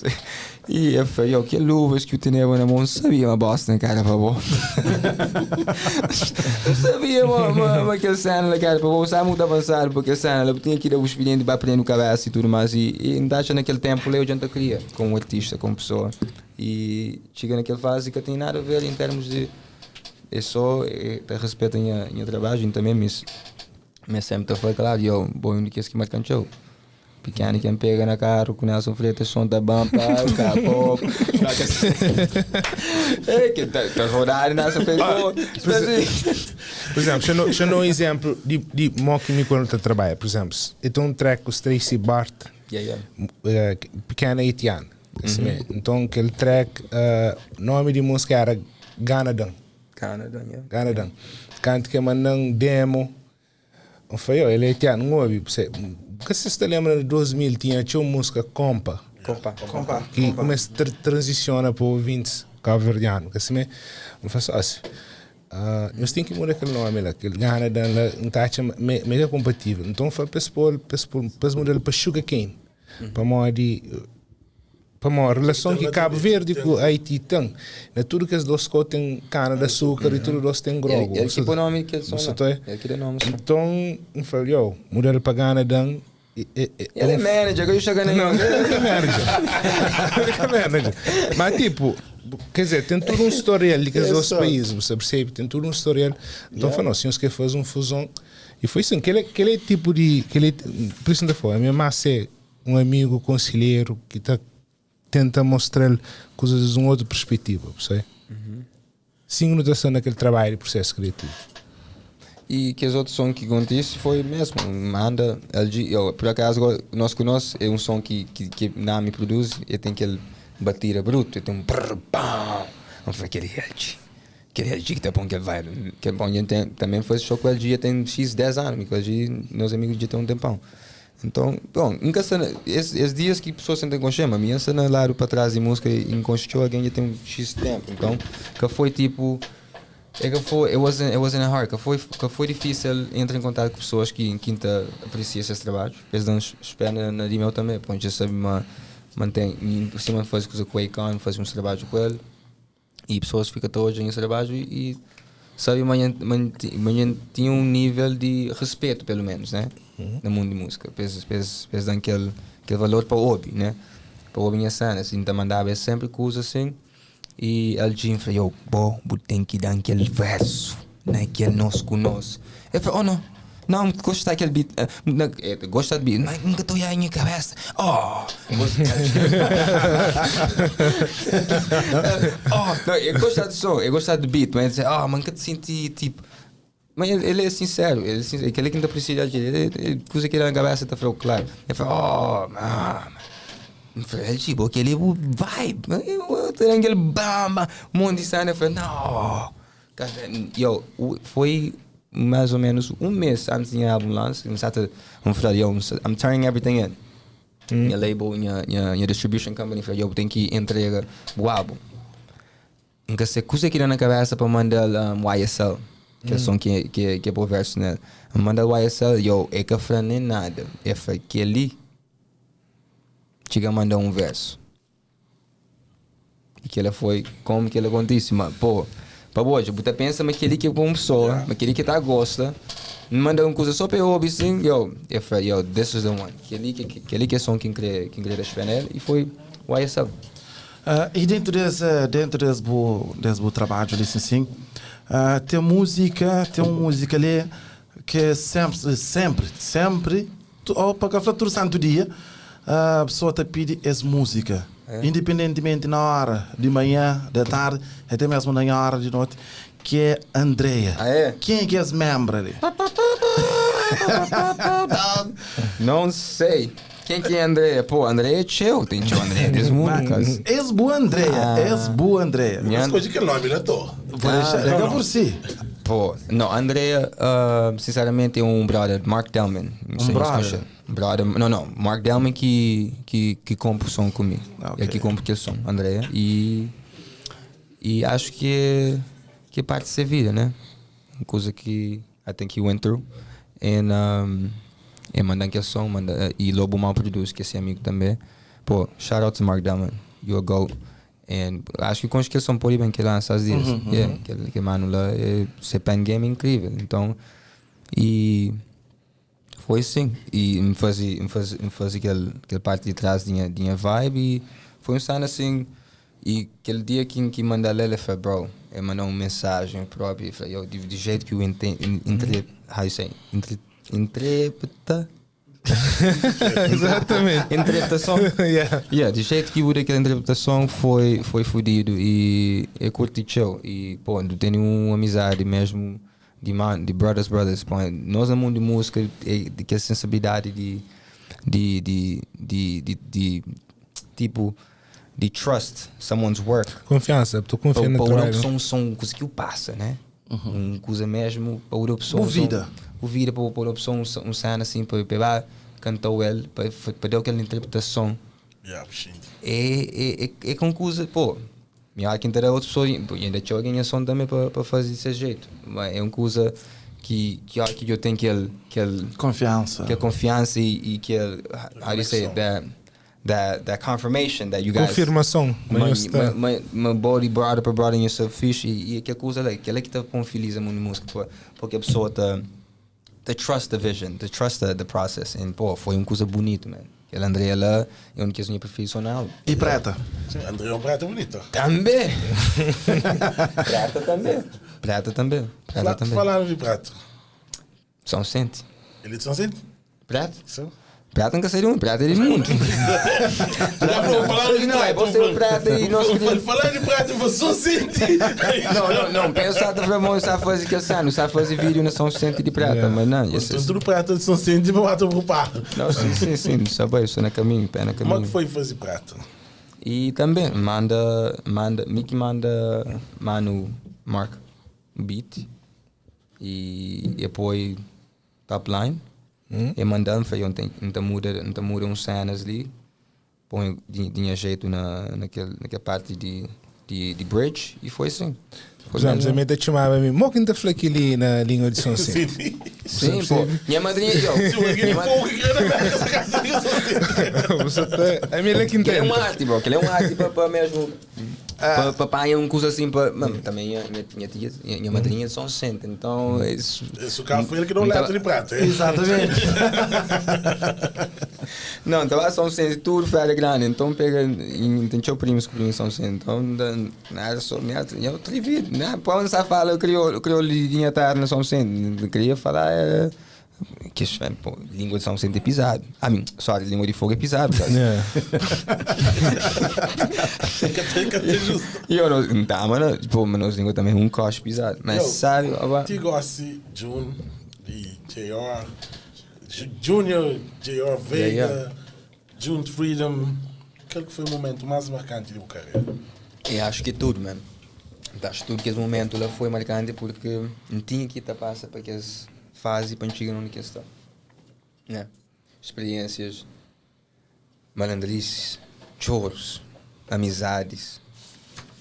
E eu falei, eu, que luvas que eu tinha na mão, sabia uma bosta na cara, pô. Eu sabia uma aquela cena na cara, pô, sabe muito avançado, porque a cena, eu tinha que ir ao expediente para aprender no cabeça e tudo mais, e ainda acho naquele tempo, eu já não queria, como artista, como pessoa. E chega naquela fase que não tem nada a ver em termos de. É só é, respeito a minha trabalho e também mas sempre foi claro, eu, bom, eu que marcando show. Pequeno quem pega na carro com Nelson Freitas, som da bampa, capô. É que tá rodando Nelson Freitas, pô. Tipo assim. Por exemplo, deixa eu dar um exemplo de como que me quando eu trabalho. Por exemplo, eu tenho um track com o Tracy Bart, pequena haitiano. Assim, Então, aquele track, nome de música era Ganadan. Canadá, yeah. Ganadan. Canto que mandam demo. Eu falei, oh, ele é haitiano, não ouve. Você, porque você se lembra de 2000, tinha uma música Compa, Compa. Compa. Que começa a transiciona para o ouvinte cabo-verdiano. Que assim, eu faço assim. Nós temos que mudar aquele nome lá, aquele Ganadan lá, não está mega compatível. Então foi para para mudar para Sugar Cane, para uma relação que Cabo Verde com Haiti tem. Na tudo que as duas coisas tem cana de açúcar e tudo dois tem grogo. Ele que põe nome que som Você lá. tá- Ele que dá nome som. Então, eu falei, yo, mudar para Ganadan. Ele é manager, eu chego nem. Não, ele é manager. Ele é manager. Mas tipo, quer dizer, tem todo um historial de que os dois países, você percebe? Tem todo um historial. Então, foi, não, se você quer fazer um fusão. E foi assim, aquele tipo de. Aquele, por isso não foi, a minha massa é um amigo conselheiro que tá, tenta mostrar coisas de uma outra perspectiva, percebe? Sim, notação naquele trabalho e processo criativo. E que os outros sons que acontece foi mesmo, manda LG, eu, por acaso, nós conhecemos, é um som que Nami produz, e tem aquele batida bruto, e tem um brrr, pam, vamos fazer aquele LG. Aquele LG que tá bom que ele vai, que é bom, a gente tem, também foi show com o LG já tem X 10 anos, que o LG, meus amigos já tem um tempão. Então, bom, nunca se, esses dias que pessoas sentem com chama, a minha cena lá para trás de música e encostou alguém já tem um X tempo. Então, que foi tipo, é que foi, it wasn't hard, que foi difícil entrar em contato com pessoas que quinta aprecia esses trabalhos. Eles dão espera na de meu também, porque a gente sabe uma Mantém, e por cima faze kuza ku Akon, faze uns trabadju ku el e pessoas fica ta odja nha trabadju e sabe ma nha, ma ma nha tinha um nível de respeito pelo menos, né? Na mundo de música, pa es, pa es, pa es dan kel, kel valor pa obi, né? Pa obi nha cenas, e N ta mandaba es sempre kuza assim e LG fla, yo, bo, bu ten ki dan kel verso na kel nos ku nos. El fla, oh no, não, N gosta kel beat, na, gosta de beat, mas nunca ta oiá nha cabeça, oh, oh, não, eu gosta de som, eu gosta de beat, mas ele diz, oh, mas nunca te senti tipo, mas ele, ele é sincero, ele é sincero, aquele que não precisa de ele, ele, coisa que ele na cabeça tá falando claro. Ele fala, oh, mano, eu falei, tipo, aquele vibe, eu tenho aquele bamba, um monte de cena, eu falei, não, cara, yo, foi mais ou menos um mês antes de álbum lance, eu falei, yo, I'm turning everything in. Minha label, minha distribution company, falei, yo, tem que entregar o álbum. Nunca sei coisa que dá na cabeça para mandar YSL, que é som que é por verso nele. Manda YSL, yo, é que falei nem nada. É foi que ali chega a mandar um verso. E que ela foi como que ela acontece, mas pô, para hoje, você pensa mas aquele que é uma pessoa, mas aquele que tá gosta, manda uma coisa só para eu ouvir assim, yo, eu falei, yo, this is the one. Aquele que é som que queria deixar nele e foi YSL. E dentro desse bom trabalho, disse assim, tem uma música ali que sempre, sempre, sempre, ou para cá, todo santo dia, a pessoa te pede essa música. Independentemente na hora de manhã, da tarde, até mesmo na hora de noite, que é Andrea. Ah, é? Quem é que é esse membro ali? Não sei. Quem que é Andrea? Pô, Andrea é teu. Tem tio Andrea desse mundo, cara. Esse boa Andrea, esse boa Andrea. Minha- Mas coisa que nome não tô. Vou deixar, Não, é não. por si. Pô, não, Andrea, sinceramente, é um brother, Mark Delman. Não sei se brother? conhece. Brother, não, não, Mark Delman que compra o som comigo. Ah, ok. É que compra aquele som, Andrea. E acho que é parte de ser vida, né? Uma coisa que I think he went through. And, e manda aquele som, manda, e Lobo Mal produz, que é esse amigo também. Pô, shout out to Mark Delman, you a goat. And acho que com aquele som pode bem que lança às dias. Yeah, aquele mano lá, é, esse pen game é incrível. Então, e foi assim. E me fazia aquele parte de trás de minha vibe e foi um sound assim. E aquele dia que mandou ele, ele falou, bro, ele mandou uma mensagem própria. E falei, yo, de jeito que eu entendo, entre, how you say, entre, interpreta, Exatamente. interpretação. Yeah, de jeito que eu aquela interpretação foi fodido e eu curti chill. E, pô, não tenho uma amizade mesmo de, man, de brothers, brothers. Pô, nós no mundo de música, é, de que a sensibilidade de, tipo, de trust someone's work. Confiança, tu confia Para no para outra trabalho. pessoa, um som, coisa que o passa, né? Um coisa mesmo, para outra pessoa. O um som- vida. O vida para outra pessoa, um cena assim, para pegar, cantou ele, para dar aquela interpretação. Yeah, bichinho. É com coisa, pô. Minha quem terá outra pessoa, pô, e ainda tinha alguém a som também para fazer desse jeito. Mas é uma coisa que eu tenho aquele, Confiança. aquela confiança e aquele, how do you say it, that confirmation that you guys Confirmação. Ma, Mas está. ma, ma, ma body brother para brother yourself fixe e aquela coisa lá, aquela que tá com feliz a mundo música, pô, porque a pessoa tá trust the vision, to trust the process. E pô, foi uma coisa bonita, man. Aquele André lá é um que eu profissional. E preta? Sim, André é um prato bonito. Também. Prata também. Prata também. Prata também. Falando de prato. São Vicente. Ele é de São Vicente? Prata? Sim. Prata nunca seria um, prata é de mundo. Não, falando de Não, é prato. você o prata e nós queríamos. Falando de prato, eu vou São Vicente. Não, não, não. Pensa para mim, sabe fazer que eu sabe fazer vídeo na São Vicente de Prata, mas não. Esse, Então, tudo prato de São Vicente, vou bater pro par. não, sim, sim, sim. Sabe, isso na caminho, pé na Como é caminho. que foi fazer prato? E também manda, Mickey manda Mano Mark beat e depois top line. E mandando, falei, ontem, então muda uns cenas ali, põe, tinha jeito naquela parte de di di bridge e foi assim. Por exemplo, a minha ta txomaba mi, mo ki N ta fla kel-li na língua di São Vicente? Sim, pô. Nha madrinha, yo. Você tá, a mim é que Aquilo é entende. uma arte, bro. Aquilo é uma arte para mesmo. Para apanhar um curso assim. Pra, mano, também a minha tia, minha madrinha é de São Vicente, então. Isso, Esse carro foi ele que deu letra de prata. hein? Exatamente. Não, então lá São Vicente, tudo feira grande. Então pega. e Tem teu primos que em São Vicente. Então, nada, só. Eu atrevido. Né? Pô, não sabe falar, eu crioulo de minha terra na São Vicente. Não queria falar. Era, que isso é, pô, língua de São Vicente é pisado. Ah, mim, sorry, língua de fogo é pisado. cara. Yeah. Tem que ter justo. E eu não, tá, mano, tipo, mas nossa língua também é um coche pisado. Mas Yo, sabe, ó, Tigossi, June e JR, Junior, JR Veiga, Yeah, June Freedom. Qual que foi o momento mais marcante da tua carreira? Eu acho que tudo, mano. Acho tudo que esse momento lá foi marcante porque não tinha que estar passa para que as fase para chegar onde que está. Né? Experiências, malandrices, choros, amizades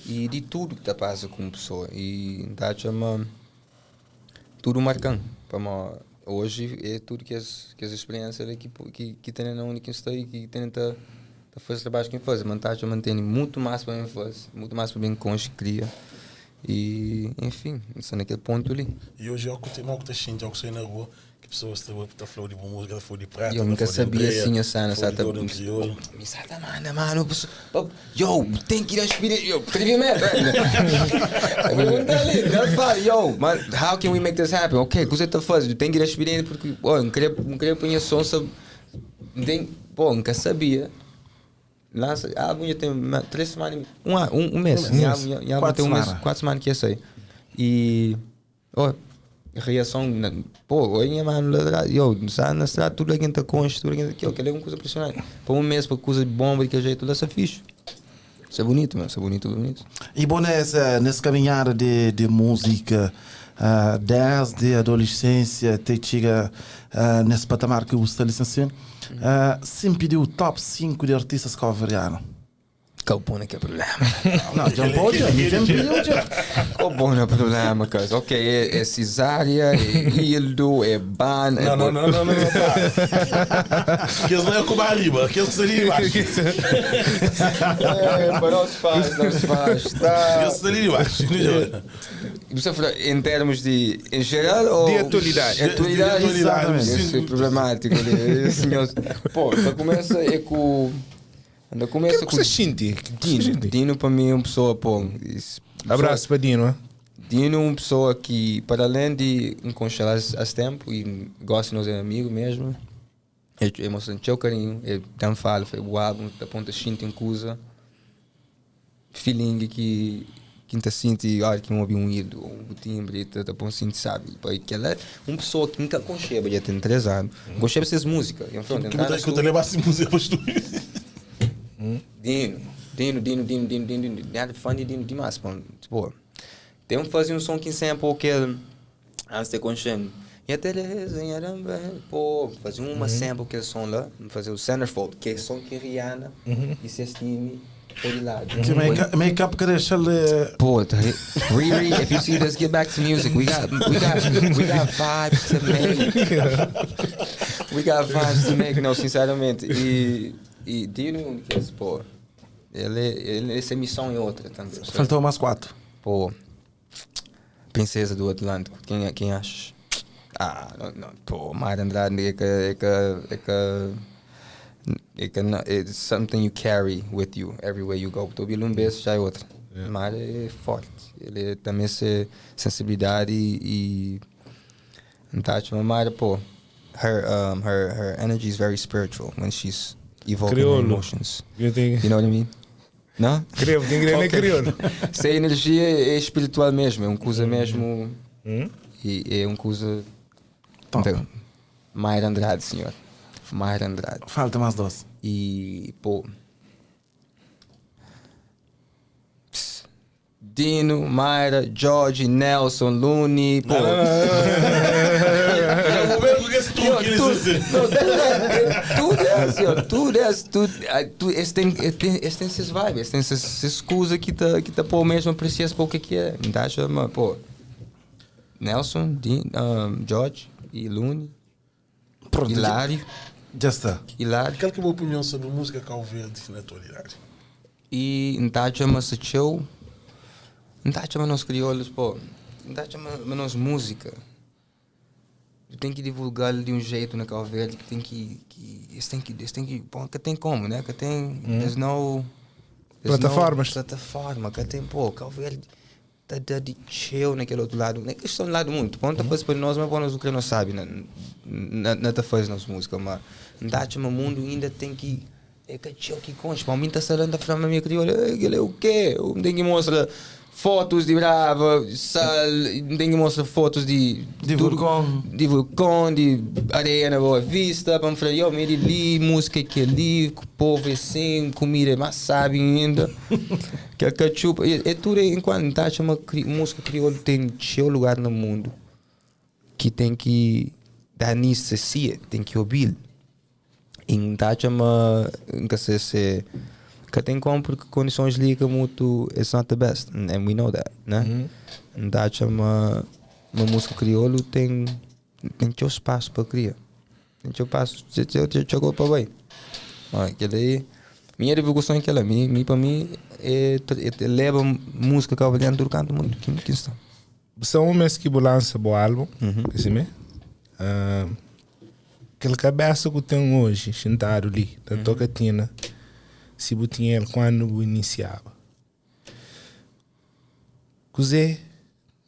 e de tudo que tá passa com pessoa. E tá chama tudo marcante. Para mim, hoje é tudo que as experiências que tem na onde que está e que tem tá tá fazer trabalho que faz, mas tá mantendo muito mais para mim faz, muito mais para mim com cria. E, enfim, está naquele ponto ali. E hoje eu continuo que te eu que saí na rua, que pessoas estão a falar de boa música, falar de prata, Eu nunca tá falando de sabia Andrea, assim, essa Ana, falando de sabe? Golden Crioulo. Me salta, mano, mano. Yo, tem que ir a espírito. Yo, atrevimento. Pergunta ali, ela fala, yo, man, how can we make this happen? Ok, o que você está fazendo? Tem que ir a espírito porque, oh, não queria, não queria pôr som, sabe? Não tem, pô, nunca sabia. Lança, álbum já tem 3 semanas, um mês. Um mês. Álbum Quatro tem um mês, semanas. 4 semanas que ia sair. E, oh, reação, pô, oi, mano, yo, sabe, na estrada, tudo aqui tá concha, tudo aqui, aquilo é uma coisa impressionante. Por um mês, para coisa de bomba, de que jeito, tudo essa ficha. Isso é bonito, mano, isso é bonito, bonito. E bom, nessa caminhada de música, desde a adolescência até chega nesse patamar que você está licenciando, sempre deu o top 5 de artistas cabo-verdianos. Calpona que é problema. Não, já pode, já pediu, já. Calpona é problema, cara. Ok, é Cesária, é Hildo, é Ban. É Não, não, não, não, não, não, tá. Aqueles não é o Cuba aqueles que seriam embaixo. É, mas não se faz, não se faz. Tá. Aqueles seriam embaixo. Você falou em termos de. Em geral ou. De atualidade. De atualidade, De atualidade, Isso sim. é problemático. Né? Esse senhor- Pô, então começa é com. Ainda começa O que com. você sente? O que você Dino. sente? Dino para mim é uma pessoa, pô. Abraço para Dino, hein? Dino é uma pessoa que, para além de encontrar há tempo e gosta de nos é amigo mesmo, é mostrando seu carinho, é dan fala, foi o álbum da ponta sente em coisa, feeling que tá sente, olha, que um ouve um ídolo, um timbre, tá tá bom sente, sabe? Pô, que ela é uma pessoa que nunca conceba, já tem 3 anos, conceba essas músicas, e pronto, Que entrar na que eu levasse música para o estúdio. Dino, Dino, Dino, Dino, Dino, Dino, Dino, nada fã de Dino demais, pô. Tipo, tem um fazer um som que sempre que antes de conhecer. E até pô, fazer uma sample que é som lá, fazer o centerfold, que é som que Rihanna e Cestine por de lado. Que make-up que deixa ele. Pô, tá- Riri, if you see this, get back to music. We got vibes to make. We got vibes to make. Não, sinceramente. E Dino, que é, pô, ele, essa missão é outra. Tanto, Faltou mais quatro. Pô, Princesa do Atlântico, quem achas? Ah, não, não, pô, Mayra Andrade é que não, it's something you carry with you everywhere you go. Tu um beijo já é outra. Yeah. Mayra é forte. Ele também essa sensibilidade e então, tipo, Mayra, pô, her energy is very spiritual when she's evoking her Crioulo. emotions. Eu tenho. You know what I mean? Não? Crioulo, tem que ir Ok. crioulo. Essa energia é espiritual mesmo, é uma coisa mesmo. Hum? E é uma coisa. Top. Então, Mayra Andrade, senhor. Mayra Andrade. Falta mais dois. E, pô. Pss. Dino, Mayra, George, Nelson, Looney, pô. Eu vou ver com esse truque, Yo, eles tudo, dizem. não, tudo é, tudo é es, yo, tudo es, tudo, tu, es tem, es tem, es tem ses vibe, es tem ses, ses coisa que tá, que tá pô mesmo apreciar para o que que é. Então, acho, mas, pô, Nelson, Dean, George e Lune, Pronto, Hilário, Já está. Hilário. Qual que é a tua opinião sobre música Cabo Verde na atualidade? E então chama-se show. Então chama nós crioulos, pô. Então chama nós música. Tu tem que divulgar de um jeito na Cabo Verde que tem que, que eles têm que, eles têm que, pô, que tem como, né? Que tem, there's no there's Plataformas. No plataforma, que tem, pô, Cabo Verde tá tá de chill naquele outro lado. Não é questão de lado muito. Pô, não tá fazendo para nós, mas pô, nós o que não sabe, né? Não não tá fazendo nossa música, mas não chama mundo ainda tem que é que chill que consta. Pô, mim tá falando da forma minha crioula, ele é o quê? Eu tem que mostrar fotos de brava, sal, tem que mostrar fotos de De vulcão. de vulcão, de areia na Boa Vista, para me falar, eu me ali, música que ali, o povo é assim, comida é mais sabe ainda. Que a cachupa, é, é tudo enquanto tá chama cri, música crioula tem seu lugar no mundo que tem que dar nisso se tem que ouvir. E tá chama que se se que tem como porque condições liga muito it's not the best and we know that, né? Então chama uma música crioulo tem tem seu espaço para criar. Tem seu espaço, chegou para bem. Aquele aí, minha divulgação é aquela, mim para mim é, é, leva música cabo-verdiana do canto do mundo que que está. São um mês que lança o álbum, esse mês. Aquela cabeça que eu tenho hoje, sentado ali, na tocatina, se eu tinha ele quando eu iniciava. Cosé,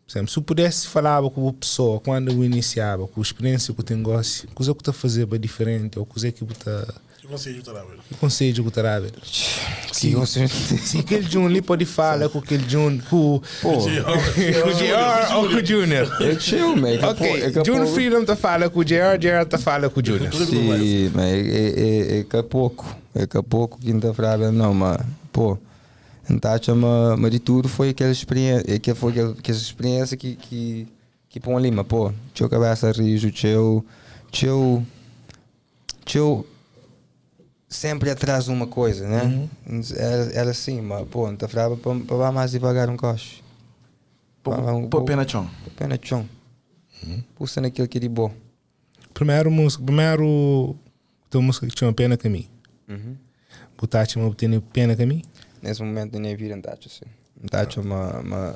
por exemplo, se eu pudesse falar com a pessoa quando eu iniciava, com a experiência que eu tenho gosto, coisa que eu estou a fazer para diferente, ou coisa que eu estou Que conselho te dá, velho? que conselho que eu estou a dar? Que você Se aquele Jun ali pode falar com aquele Jun, com Pô, com o JR ou com o Junior. é chill, man. É que, Ok, pô, é que, Junior pô, Freedom tá fala com o JR, JR tá fala com o Junior. Sim, mas é, é, é, é que pouco. É que pouco que não tá não, mas, pô, então, chama, mas de tudo foi aquela experiência, é que foi aquela, aquela experiência que, que, que põe ali, mas, pô, tinha cabeça rijo, tinha, tinha, tinha sempre atrás de uma coisa, né? Era, era assim, mas, pô, não tá falando para mais devagar um coche. Pô, pena chão. Pena chão. Pulsa naquilo que é de bom. Primeiro música, primeiro tua música que chama Pena Caminho. Botaste uma tem Pena Caminho? Nesse momento da minha vida, não tá assim. Não tá uma, uma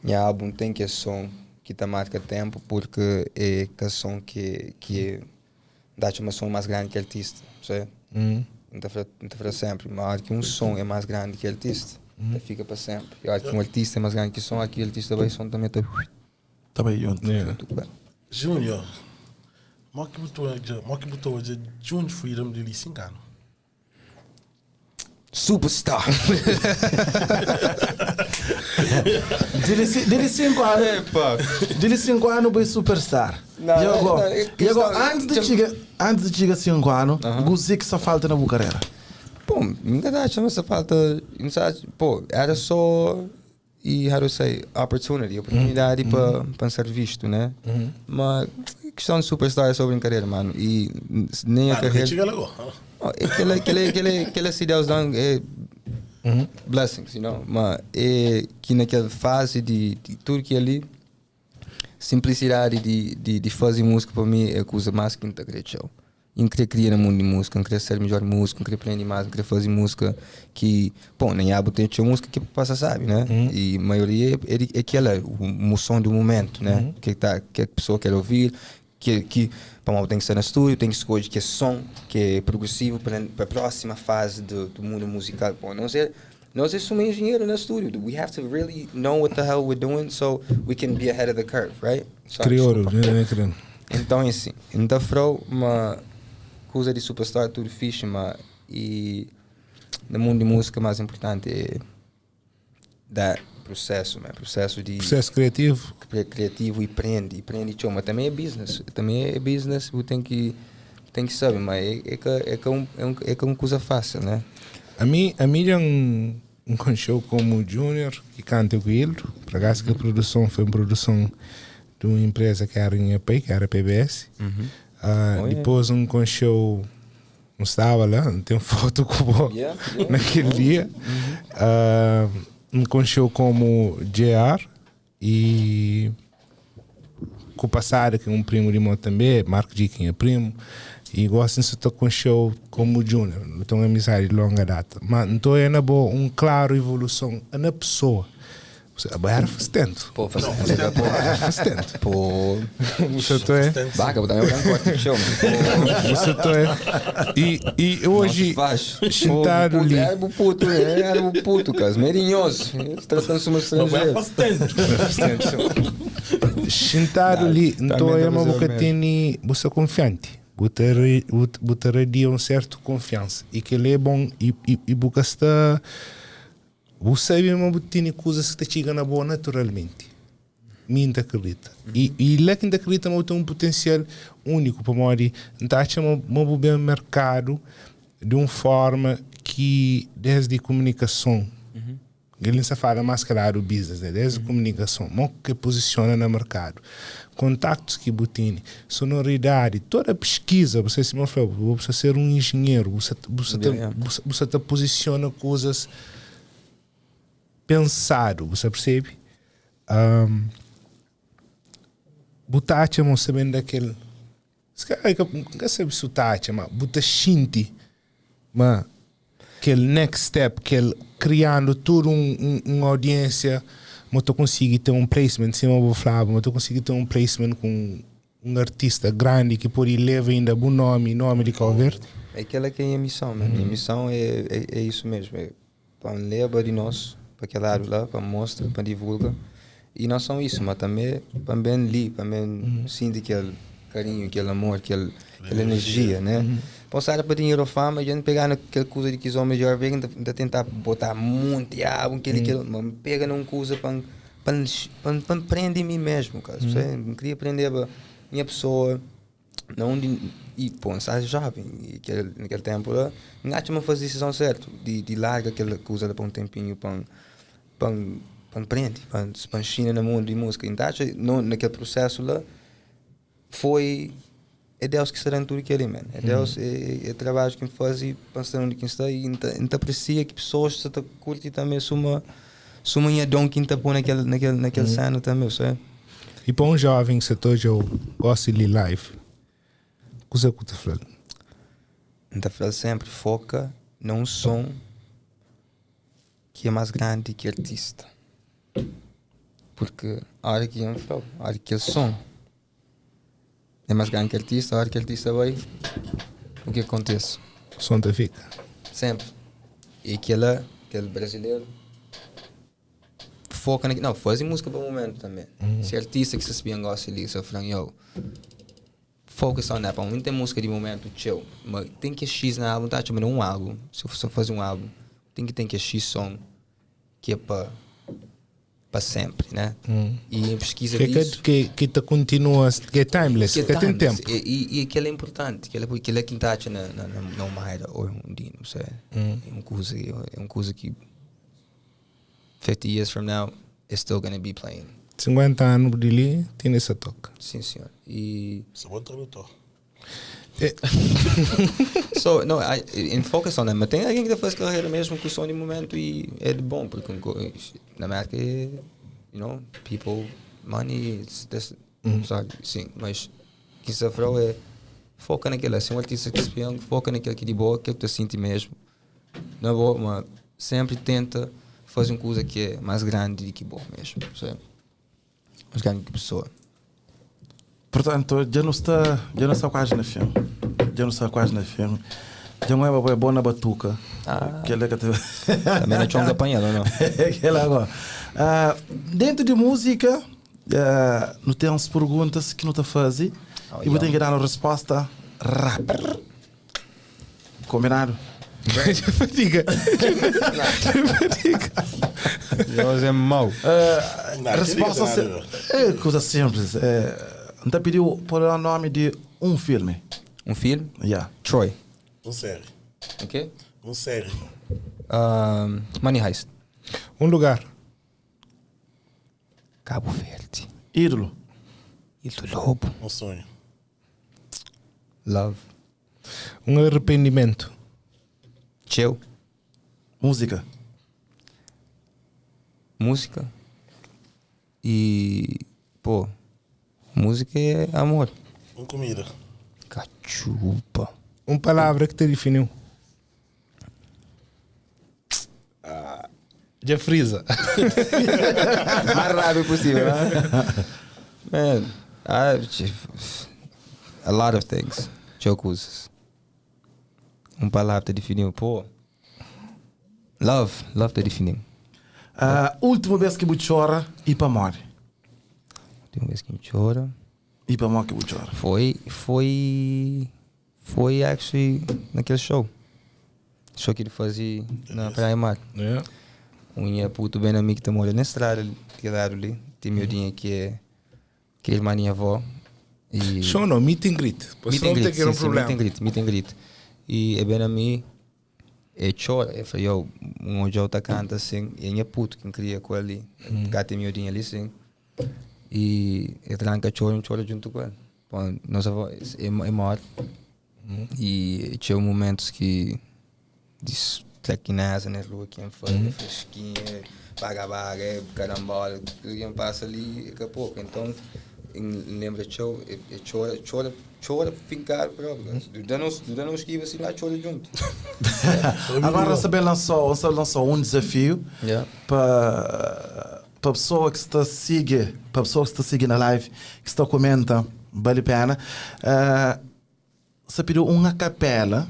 minha álbum tem que é som que tá marca tempo porque é que som que que é dá uma som mais grande que artista, sabe? Não tá para sempre, mas que um som é mais grande que artista, fica para sempre. Eu acho que um artista é mais grande que som, aqui o artista vai som também tá Tá bem, junto. Yeah. tudo bem. Júnior, mó que botou mó que botou hoje June Freedom de 5 anos. Superstar. Dele 5 anos. Epa. Dele 5 anos, foi superstar. Não, E agora, não, é e agora questão- antes de chegar, antes de chegar 5 anos, uh que só falta na boa carreira. Pô, ainda dá chama essa falta, não sabe, pô, era só e how to say opportunity, oportunidade para para ser visto, né? Mas questão de superstar é só brincadeira, mano. E nem a Ah, carreira. chega logo. Oh, é aquele aquele aquele aquele se Deus dá é blessings, you know? Mas é que naquela fase de, de tudo que ali simplicidade de, de, de fazer música para mim é a coisa mais que integra show. Em querer criar no mundo de música, em querer ser melhor músico, em querer aprender mais, em querer fazer música que, bom, nem abo tem tinha música que passa sabe, né? E a maioria é, é, é aquela, o, o som do momento, né? Que, tá, que a pessoa quer ouvir, que, que bom, tem que ser no estúdio, tem que escolher que é som, que é progressivo para para a próxima fase do, do mundo musical. Bom, não sei, nós somos engenheiro no estúdio. We have to really know what the hell we're doing so we can be ahead of the curve, right? Sorry, Crioulo, desculpa. né, né, Então, assim, então foi uma coisa de superstar, tudo fixe, mas e no mundo de música mais importante é dar processo, né? Processo de Processo criativo. criativo e prende, e prende tchau, mas também é business, também é business, você tem que saber, mas é, é que é que um, é um, é que é uma coisa fácil, né? A mim, a mim é um, um show como o Junior, que canta com ele. Por acaso que a produção foi uma produção de uma empresa que era em AP, que era a PBS. Oh, yeah. Depois um show N staba la, N ten fotu ku bo nakel dia. N konxe-u komu JR i ku pasadu ki un primu di mo tanbe, Mark G ki nha primu, i gosi N sa ta konxe-u komu Junior. Nu ten un amizadi di longa data. Ma N ta oja na bo un klaru ivoluson na pesoa. Abo era fastentu. Pô, fastentu. Pô, fastentu. Pô. Você tô é. Vaca, também vou dar um corte de show. Você tô é. E, e hoje, sentado ali. Era puto, era puto, cara. Merinhoso. Tratando-se uma estrangeira. Fastentu. Fastentu. Sentado ali, então é uma boca tem você confiante. Você radia um certo confiança. E que ele é bom e, e, e você está. Bu sabe ma bu tene kuzas ki ta txiga na bo naturalmenti. Mi N ta kridita. I, i la ki N ta kridita ma bu ten un putensial úniku, pamodi N ta atxa ma, ma bu ben merkadu di un forma ki desdi kumunikason, el N sta fala mas ki ladu business, né, desdi kumunikason, mo ki puzisiona na merkadu, kontaktus ki bu tene, sonoridadi, toda piskiza, bu sabe sima N fla, bu sa ser un injinheru, bu sa, bu sa ta, bu sa ta puzisiona kuzas pensadu, bu sa percebe? Um, bu ta atxa ma bu sta ben da kel se calhar ka, ka sabe si bu ta atxa, ma bu ta xinti ma kel next step, kel kriandu tudu un, un, un audiência, ma ta konsigi ten un placement, sima bu flaba, ma ta konsigi ten un placement ku un, un artista grandi ki pode leva inda bu nomi, nomi di Cabo Verde. É aquela que é a minha missão, man. Minha missão é, é, é isso mesmo. É para levar de nós para aquele lado lá, para mostrar, para divulgar. E não só isso, mas também para bem ali, para bem sentir aquele carinho, aquele amor, aquele, aquela energia, né? Passar para dinheiro ou fama, a gente pegar naquela coisa de que os homens já vêm, de tentar botar muito álbum, aquele, aquele, mas pega numa coisa para para para para aprender em mim mesmo, cara. Uhum. Eu queria aprender a minha pessoa, não de, e pô, sabe, jovem, e aquele, naquele tempo lá, não acho que fazer decisão certa, de, de larga aquela coisa para um tempinho, para para para aprender, para para China no mundo de música. Então, acho, no, naquele processo lá, foi é Deus que está dando tudo que ele, man. É Deus, é, é, é trabalho que faz e pensando onde quem está e então aprecia que pessoas se te curte também suma suma minha dom que está pôr naquele naquele naquele cena também, sabe? E para um jovem que se hoje eu gosto de live, coisa que eu te falo. Então falo sempre foca num som que é mais grande que artista. Porque a hora que eu falo, a hora que o som é mais grande que artista, a hora que o artista vai, o que acontece? O som te fica. Sempre. E aquele, aquele brasileiro foca naquilo. Não, faz música para o momento também. Se artista que se bem gosta ali, se falando, yo, focus on that. Não tem música de momento, chill. Mas tem que X na álbum, tá? Tipo, um álbum. Se eu for fazer um álbum, tem que tem que X som que é para para sempre, né? E em pesquisa Que, disso. que, que, que te continua, que é timeless, que, é tem timeless. tempo. E, e, e aquilo é importante, aquilo é, aquilo é que está na, na, na, na Maira ou um dia, não sei. É uma coisa, é uma coisa que 50 years from now, it's still gonna be playing. 50 anos de ali, tem essa toca. Sim, senhor. E Sou bom tradutor. so, no, I, and focus on that. Mas tem alguém que faz carreira mesmo com o som de momento e é de bom, porque na América, é, you know, people, money, it's this, sabe? Sim, mas que se falou é foca naquilo, assim, um artista que se põe, foca naquilo que é de boa, aquilo que tu sente mesmo. Na boa, mas sempre tenta fazer uma coisa que é mais grande do que boa mesmo, sabe? Mais grande que pessoa. Portanto, já não está, já não está quase na filme. Já não está quase na filme. Já não é bom na batuca. Ah. Aquele que te... Também não tinha um apanhado, não? Aquele agora. Ah, dentro de música, ah, não tem umas perguntas que não te fazem Oh, e vou ter yeah. que dar uma resposta rápida. Combinado? Já fadiga. Já fadiga. Deus é mau. Ah, Não, resposta que liga, se- é coisa simples. É, não te pediu por o nome de um filme. Um filme? Yeah. Troy. Um série. O quê? Um série. Um, Money Heist. Um lugar. Cabo Verde. Ídolo. Ilho do Lobo. Um sonho. Love. Un arrependimentu. Txeu. Múzika. Múzika. E, pô, múzika é amor. Un kumida. Katxupa. Un palavra ki ta difini-u. Dja friza. Mais rápido possível, né? Man, I, a lot of things. Txeu kuzas. Un palavra ta difini-u, pô. Love, love ta difini-m. Últimu bês ki bu txora i pamodi? Últimu bês ki N txora. I pamodi ki bu txora? Foi, foi, foi actually na kel show. Show ki el faze na Praia Mar. Yeah. Un nha putu ben na mi ki ta mora na estrada di ladu li. Ten miudinha ki é ki é irmã di nha avó. E Show não, meet and greet. Meet and greet, sim, sim, meet and greet, meet and greet. E é ben na mi, E txora, e fla, yo, un odjau ta kanta asin, e nha putu ki N kria ku el li, ka ten miodinha li sin. E e tranka txora, N txora djuntu ku el. Bon, nos avó e móre, e txeu momentus ki di trakineza na rua ki N faze, freskinha, baga baga, e karambola, tudu ki N pasa li e ka poku. Enton, N lenbra txeu, e txora, txora. Txora finkadu propi. Du da nos, du da nos skiva si na txora djuntu. Agora sa ben lansou, sa lansou un dezafiu Yeah. pa pa pessoa ki sta sigui, pa pessoa ki sta sigui na live, ki sta komenta, bali pena. Uh, sa pidiu un acapela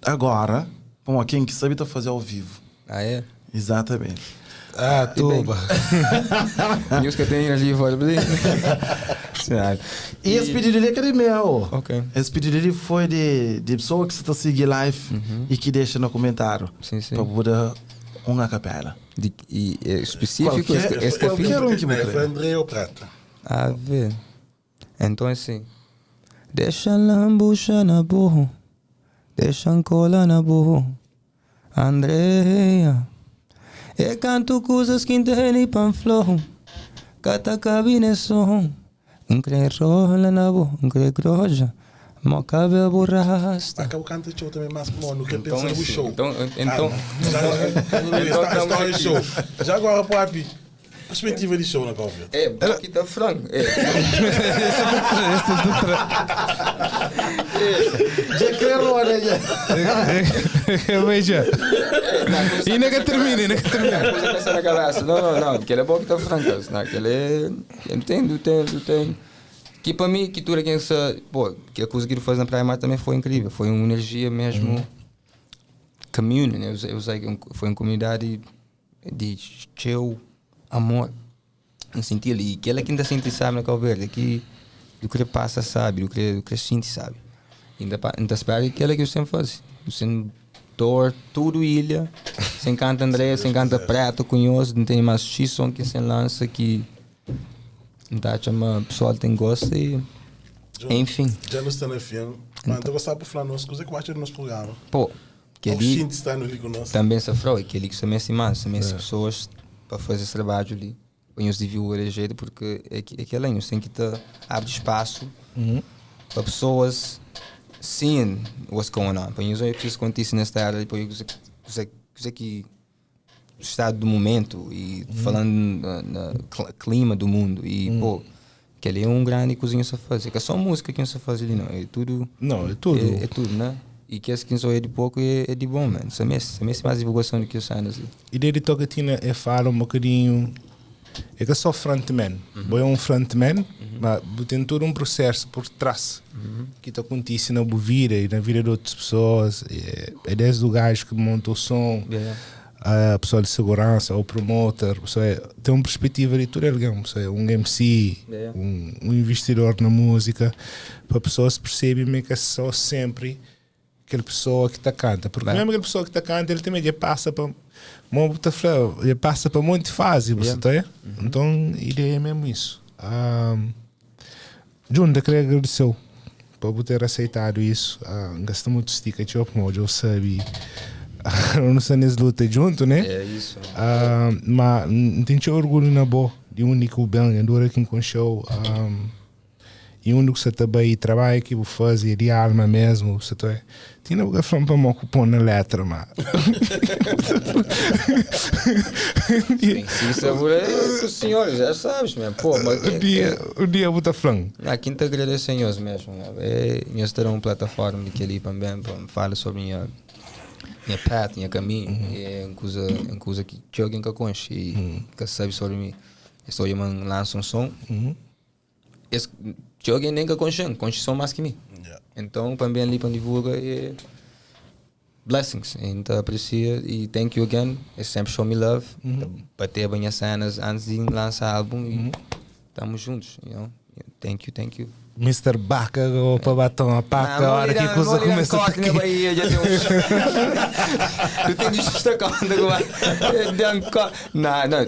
agora, pamodi ken ki sabi ta faze ao vivo. Ah, é? Exatamente. Ah, tuba. Nhos ka ten energia fora pa li. E esse pedido ali é que é de meu. Ok. Esse pedido ali foi de, de pessoa que está seguir live e que deixa no comentário. Sim, sim. Para poder uma capela. De, e, é específico Qualquer- esse, esse qualquer um que É, me foi André ou Prata. A ver. Então assim. Deixa lambucha na burro. Deixa cola na burro. Andrea. E canto coisas que entende panflor. Cata cabine som. Um cre rola na burro, um cre groja. Mó cabelo borrasta. Acaba o canto show também mais bom, não quer Então, pensar no assim, show. então, então, então, então está show. Já agora, Papi, perspectiva de show na Cabo Verde. É, aqui tá frango. É. Já quero, olha. Veja. E nunca termina, e nunca termina. Coisa passa na cabeça. Não, não, não. Aquele é bom que tá frango. Não, aquele é. Não tem, não tem, não tem. Que para mim, que tudo que essa. Pô, que a coisa que ele faz na Praia Mar também foi incrível. Foi uma energia mesmo. Community, né? Eu sei que foi uma comunidade de cheio amor. Eu senti ali. E aquela que ainda sente sabe na Cabo Verde, que do que passa sabe, do que, do que sente sabe. Ainda, ainda espero que aquela que eu sempre faço. Eu sempre dor, tudo ilha. Sem canta André, sem canta Preto, conheço, não tem mais X som que sem lança que. Não tá, chama, pessoal tem gosto e. Enfim. Já não está na fim. Mas eu gostava de falar nosso, coisa que eu acho do nosso programa. Pô, que O ali Shinti está ali conosco. também sofreu, e que ali que também se mais, também as pessoas para fazer esse trabalho ali. Eles deviam eleger porque é que é que além, eles têm que ter, abre espaço para pessoas seeing what's going on. Para eles é preciso acontecer nesta área, depois o que o estado do momento e falando na, na clima do mundo e pô, que ali é um grande cozinha só fazer, que é só música que só faz ali não, é tudo. Não, é tudo. É, é tudo, né? E que esse que só é de pouco é, é de bom, mano. Isso é mesmo, isso é mais divulgação do que o Santos. E desde Tocatina é fala um bocadinho. É que eu sou frontman. Uhum. É um frontman, mas tem todo um processo por trás que está acontecendo na vida e na vida de outras pessoas. É, é desde o gajo que monta o som, Yeah. a pessoa de segurança, o promotor, pessoa é, tem uma perspectiva de tudo alguém, pessoa é um MC, Yeah. um investidor na música, para a pessoa se percebe meio que é só sempre aquela pessoa que está canta. Porque Bem. mesmo aquela pessoa que está canta, ele também já passa para ele passa para muita fase, você Yeah. tá aí? Então, a ideia é mesmo isso. Um, Jun, eu queria agradecer por ter aceitado isso. Uh, gasta muito sticker, tipo, eu sabia. Não sei nesse luta junto, né? É isso. Ah, mas não tenho orgulho na boa de único bem, andou aqui com show. E undi ku sa ta bai e trabadju ki bu fazi é di alma mesmu bu sa ta bai Tina bu ka fla-m pamó ku pon na letra ma Tem sabor é com o senhor, já sabes, man. Pô, mas Um dia, um dia bu ta fla-m. Não, quem te agradece é nós mesmo. É, nós ter uma plataforma de que ali também para falar sobre minha minha path, minha caminho. É uma coisa, uma coisa que alguém que conhece e que sabe sobre mim. Estou eu lanço um som. Esse, alguém nem que conhece, conhece som mais que mim. Yeah. Então, também ali para divulgar é blessings. Então, aprecia e thank you again. É sempre show me love. Bater bem as cenas antes de lançar álbum e estamos juntos. You know? Thank you, thank you. Mr. Baca ou para batom a paca, a hora que a coisa começa a corte na Bahia, já tem uns. Tu tem de destacar agora. Não, não,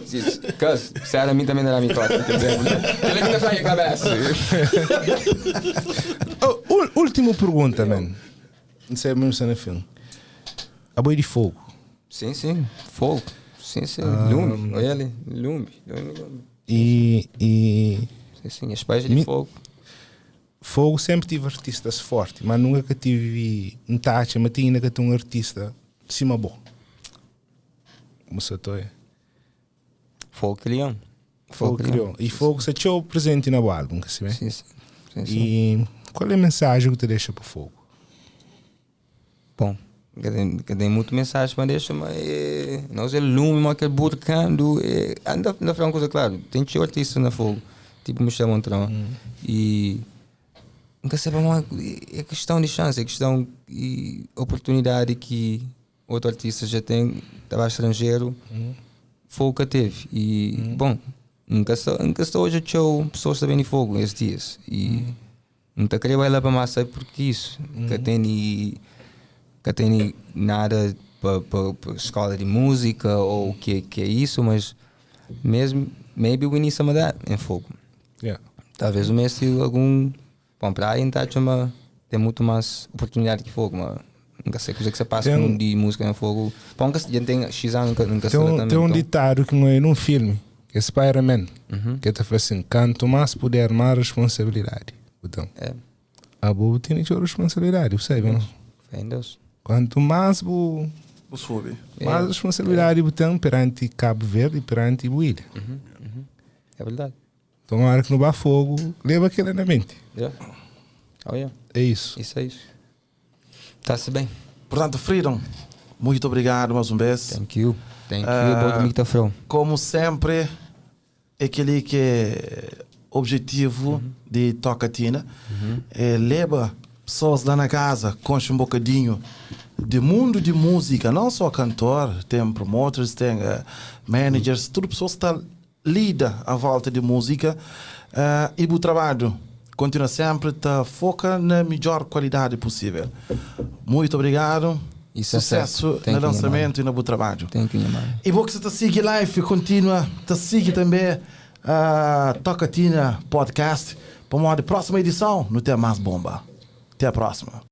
cause, se era a mim também não era a mim corte, entendeu? Ele ainda faz a cabeça. Oh, última pergunta, man. Não sei mesmo se é no filme. A boi de fogo. Sim, sim, fogo. Sim, sim, lume. Olha ali, lume, lume, lume. E Sim, sim, as páginas de fogo. Fogo sempre tive artistas fortes, mas nunca que tive um taxa, mas tinha que ter um artista de cima bom. Como se tô é. Fogo criou. Fogo criou. E fogo se tinha presente no álbum, que se vê? Sim, sim. Sim, sim. E qual é a mensagem que te deixa para o fogo? Bom, que tem muita mensagem para deixar, mas é, nós é lume, mas aquele burcando. É, anda, anda a falar uma coisa clara, tem tinha artista na fogo, tipo Michel Montrão. E nunca sei, mas é questão de chance, é questão de oportunidade que outro artista já tem, estava estrangeiro, fogo que teve. E, bom, nunca só, nunca só hoje show pessoas também de fogo esses dias. E nunca queria ir lá para massa porque isso, que tem que tem nada para pa, pa escola de música ou o que que é isso, mas mesmo maybe we need some of that em fogo. Yeah. Talvez o Messi algum bom para aí então chama tem muito mais oportunidade que fogo, mas nunca sei coisa que você passa Tem com um- um de música em fogo. Bom, nunca já tem X anos nunca nunca Tem sei um, também. tem um então. ditado que não é num filme, que é Spider-Man, Uhum. que te fala assim: quanto mais poder, mais responsabilidade. Então, É, a boa tem que responsabilidade, sabe? Não? fé em Deus. Quanto mais bu, O sube. mais responsabilidade bu tem perante Cabo Verde e perante Buída. É verdade. Então, na hora que não dá fogo, leva aquilo na mente. Yeah. Oh, yeah. É isso. Isso é isso. Tá-se bem. Portanto, Freedom, muito obrigado mais um vez. Thank you. Thank you. Ah. Bom comigo tá frão. Como sempre, aquele que é objetivo de Tocatina é leva pessoas lá na casa, conche um bocadinho de mundo de música, não só cantor, tem promoters, tem managers, tudo pessoas que tá lida à volta de música e o trabalho continua sempre tá foca na melhor qualidade possível. Muito obrigado. Isso é Sucesso certo. Thank no you, lançamento e no bom trabalho. Thank you, mano. E vou que você te siga live, continua, te siga também a Tocatina Podcast para uma próxima edição no Tem Mais Bomba. Até a próxima.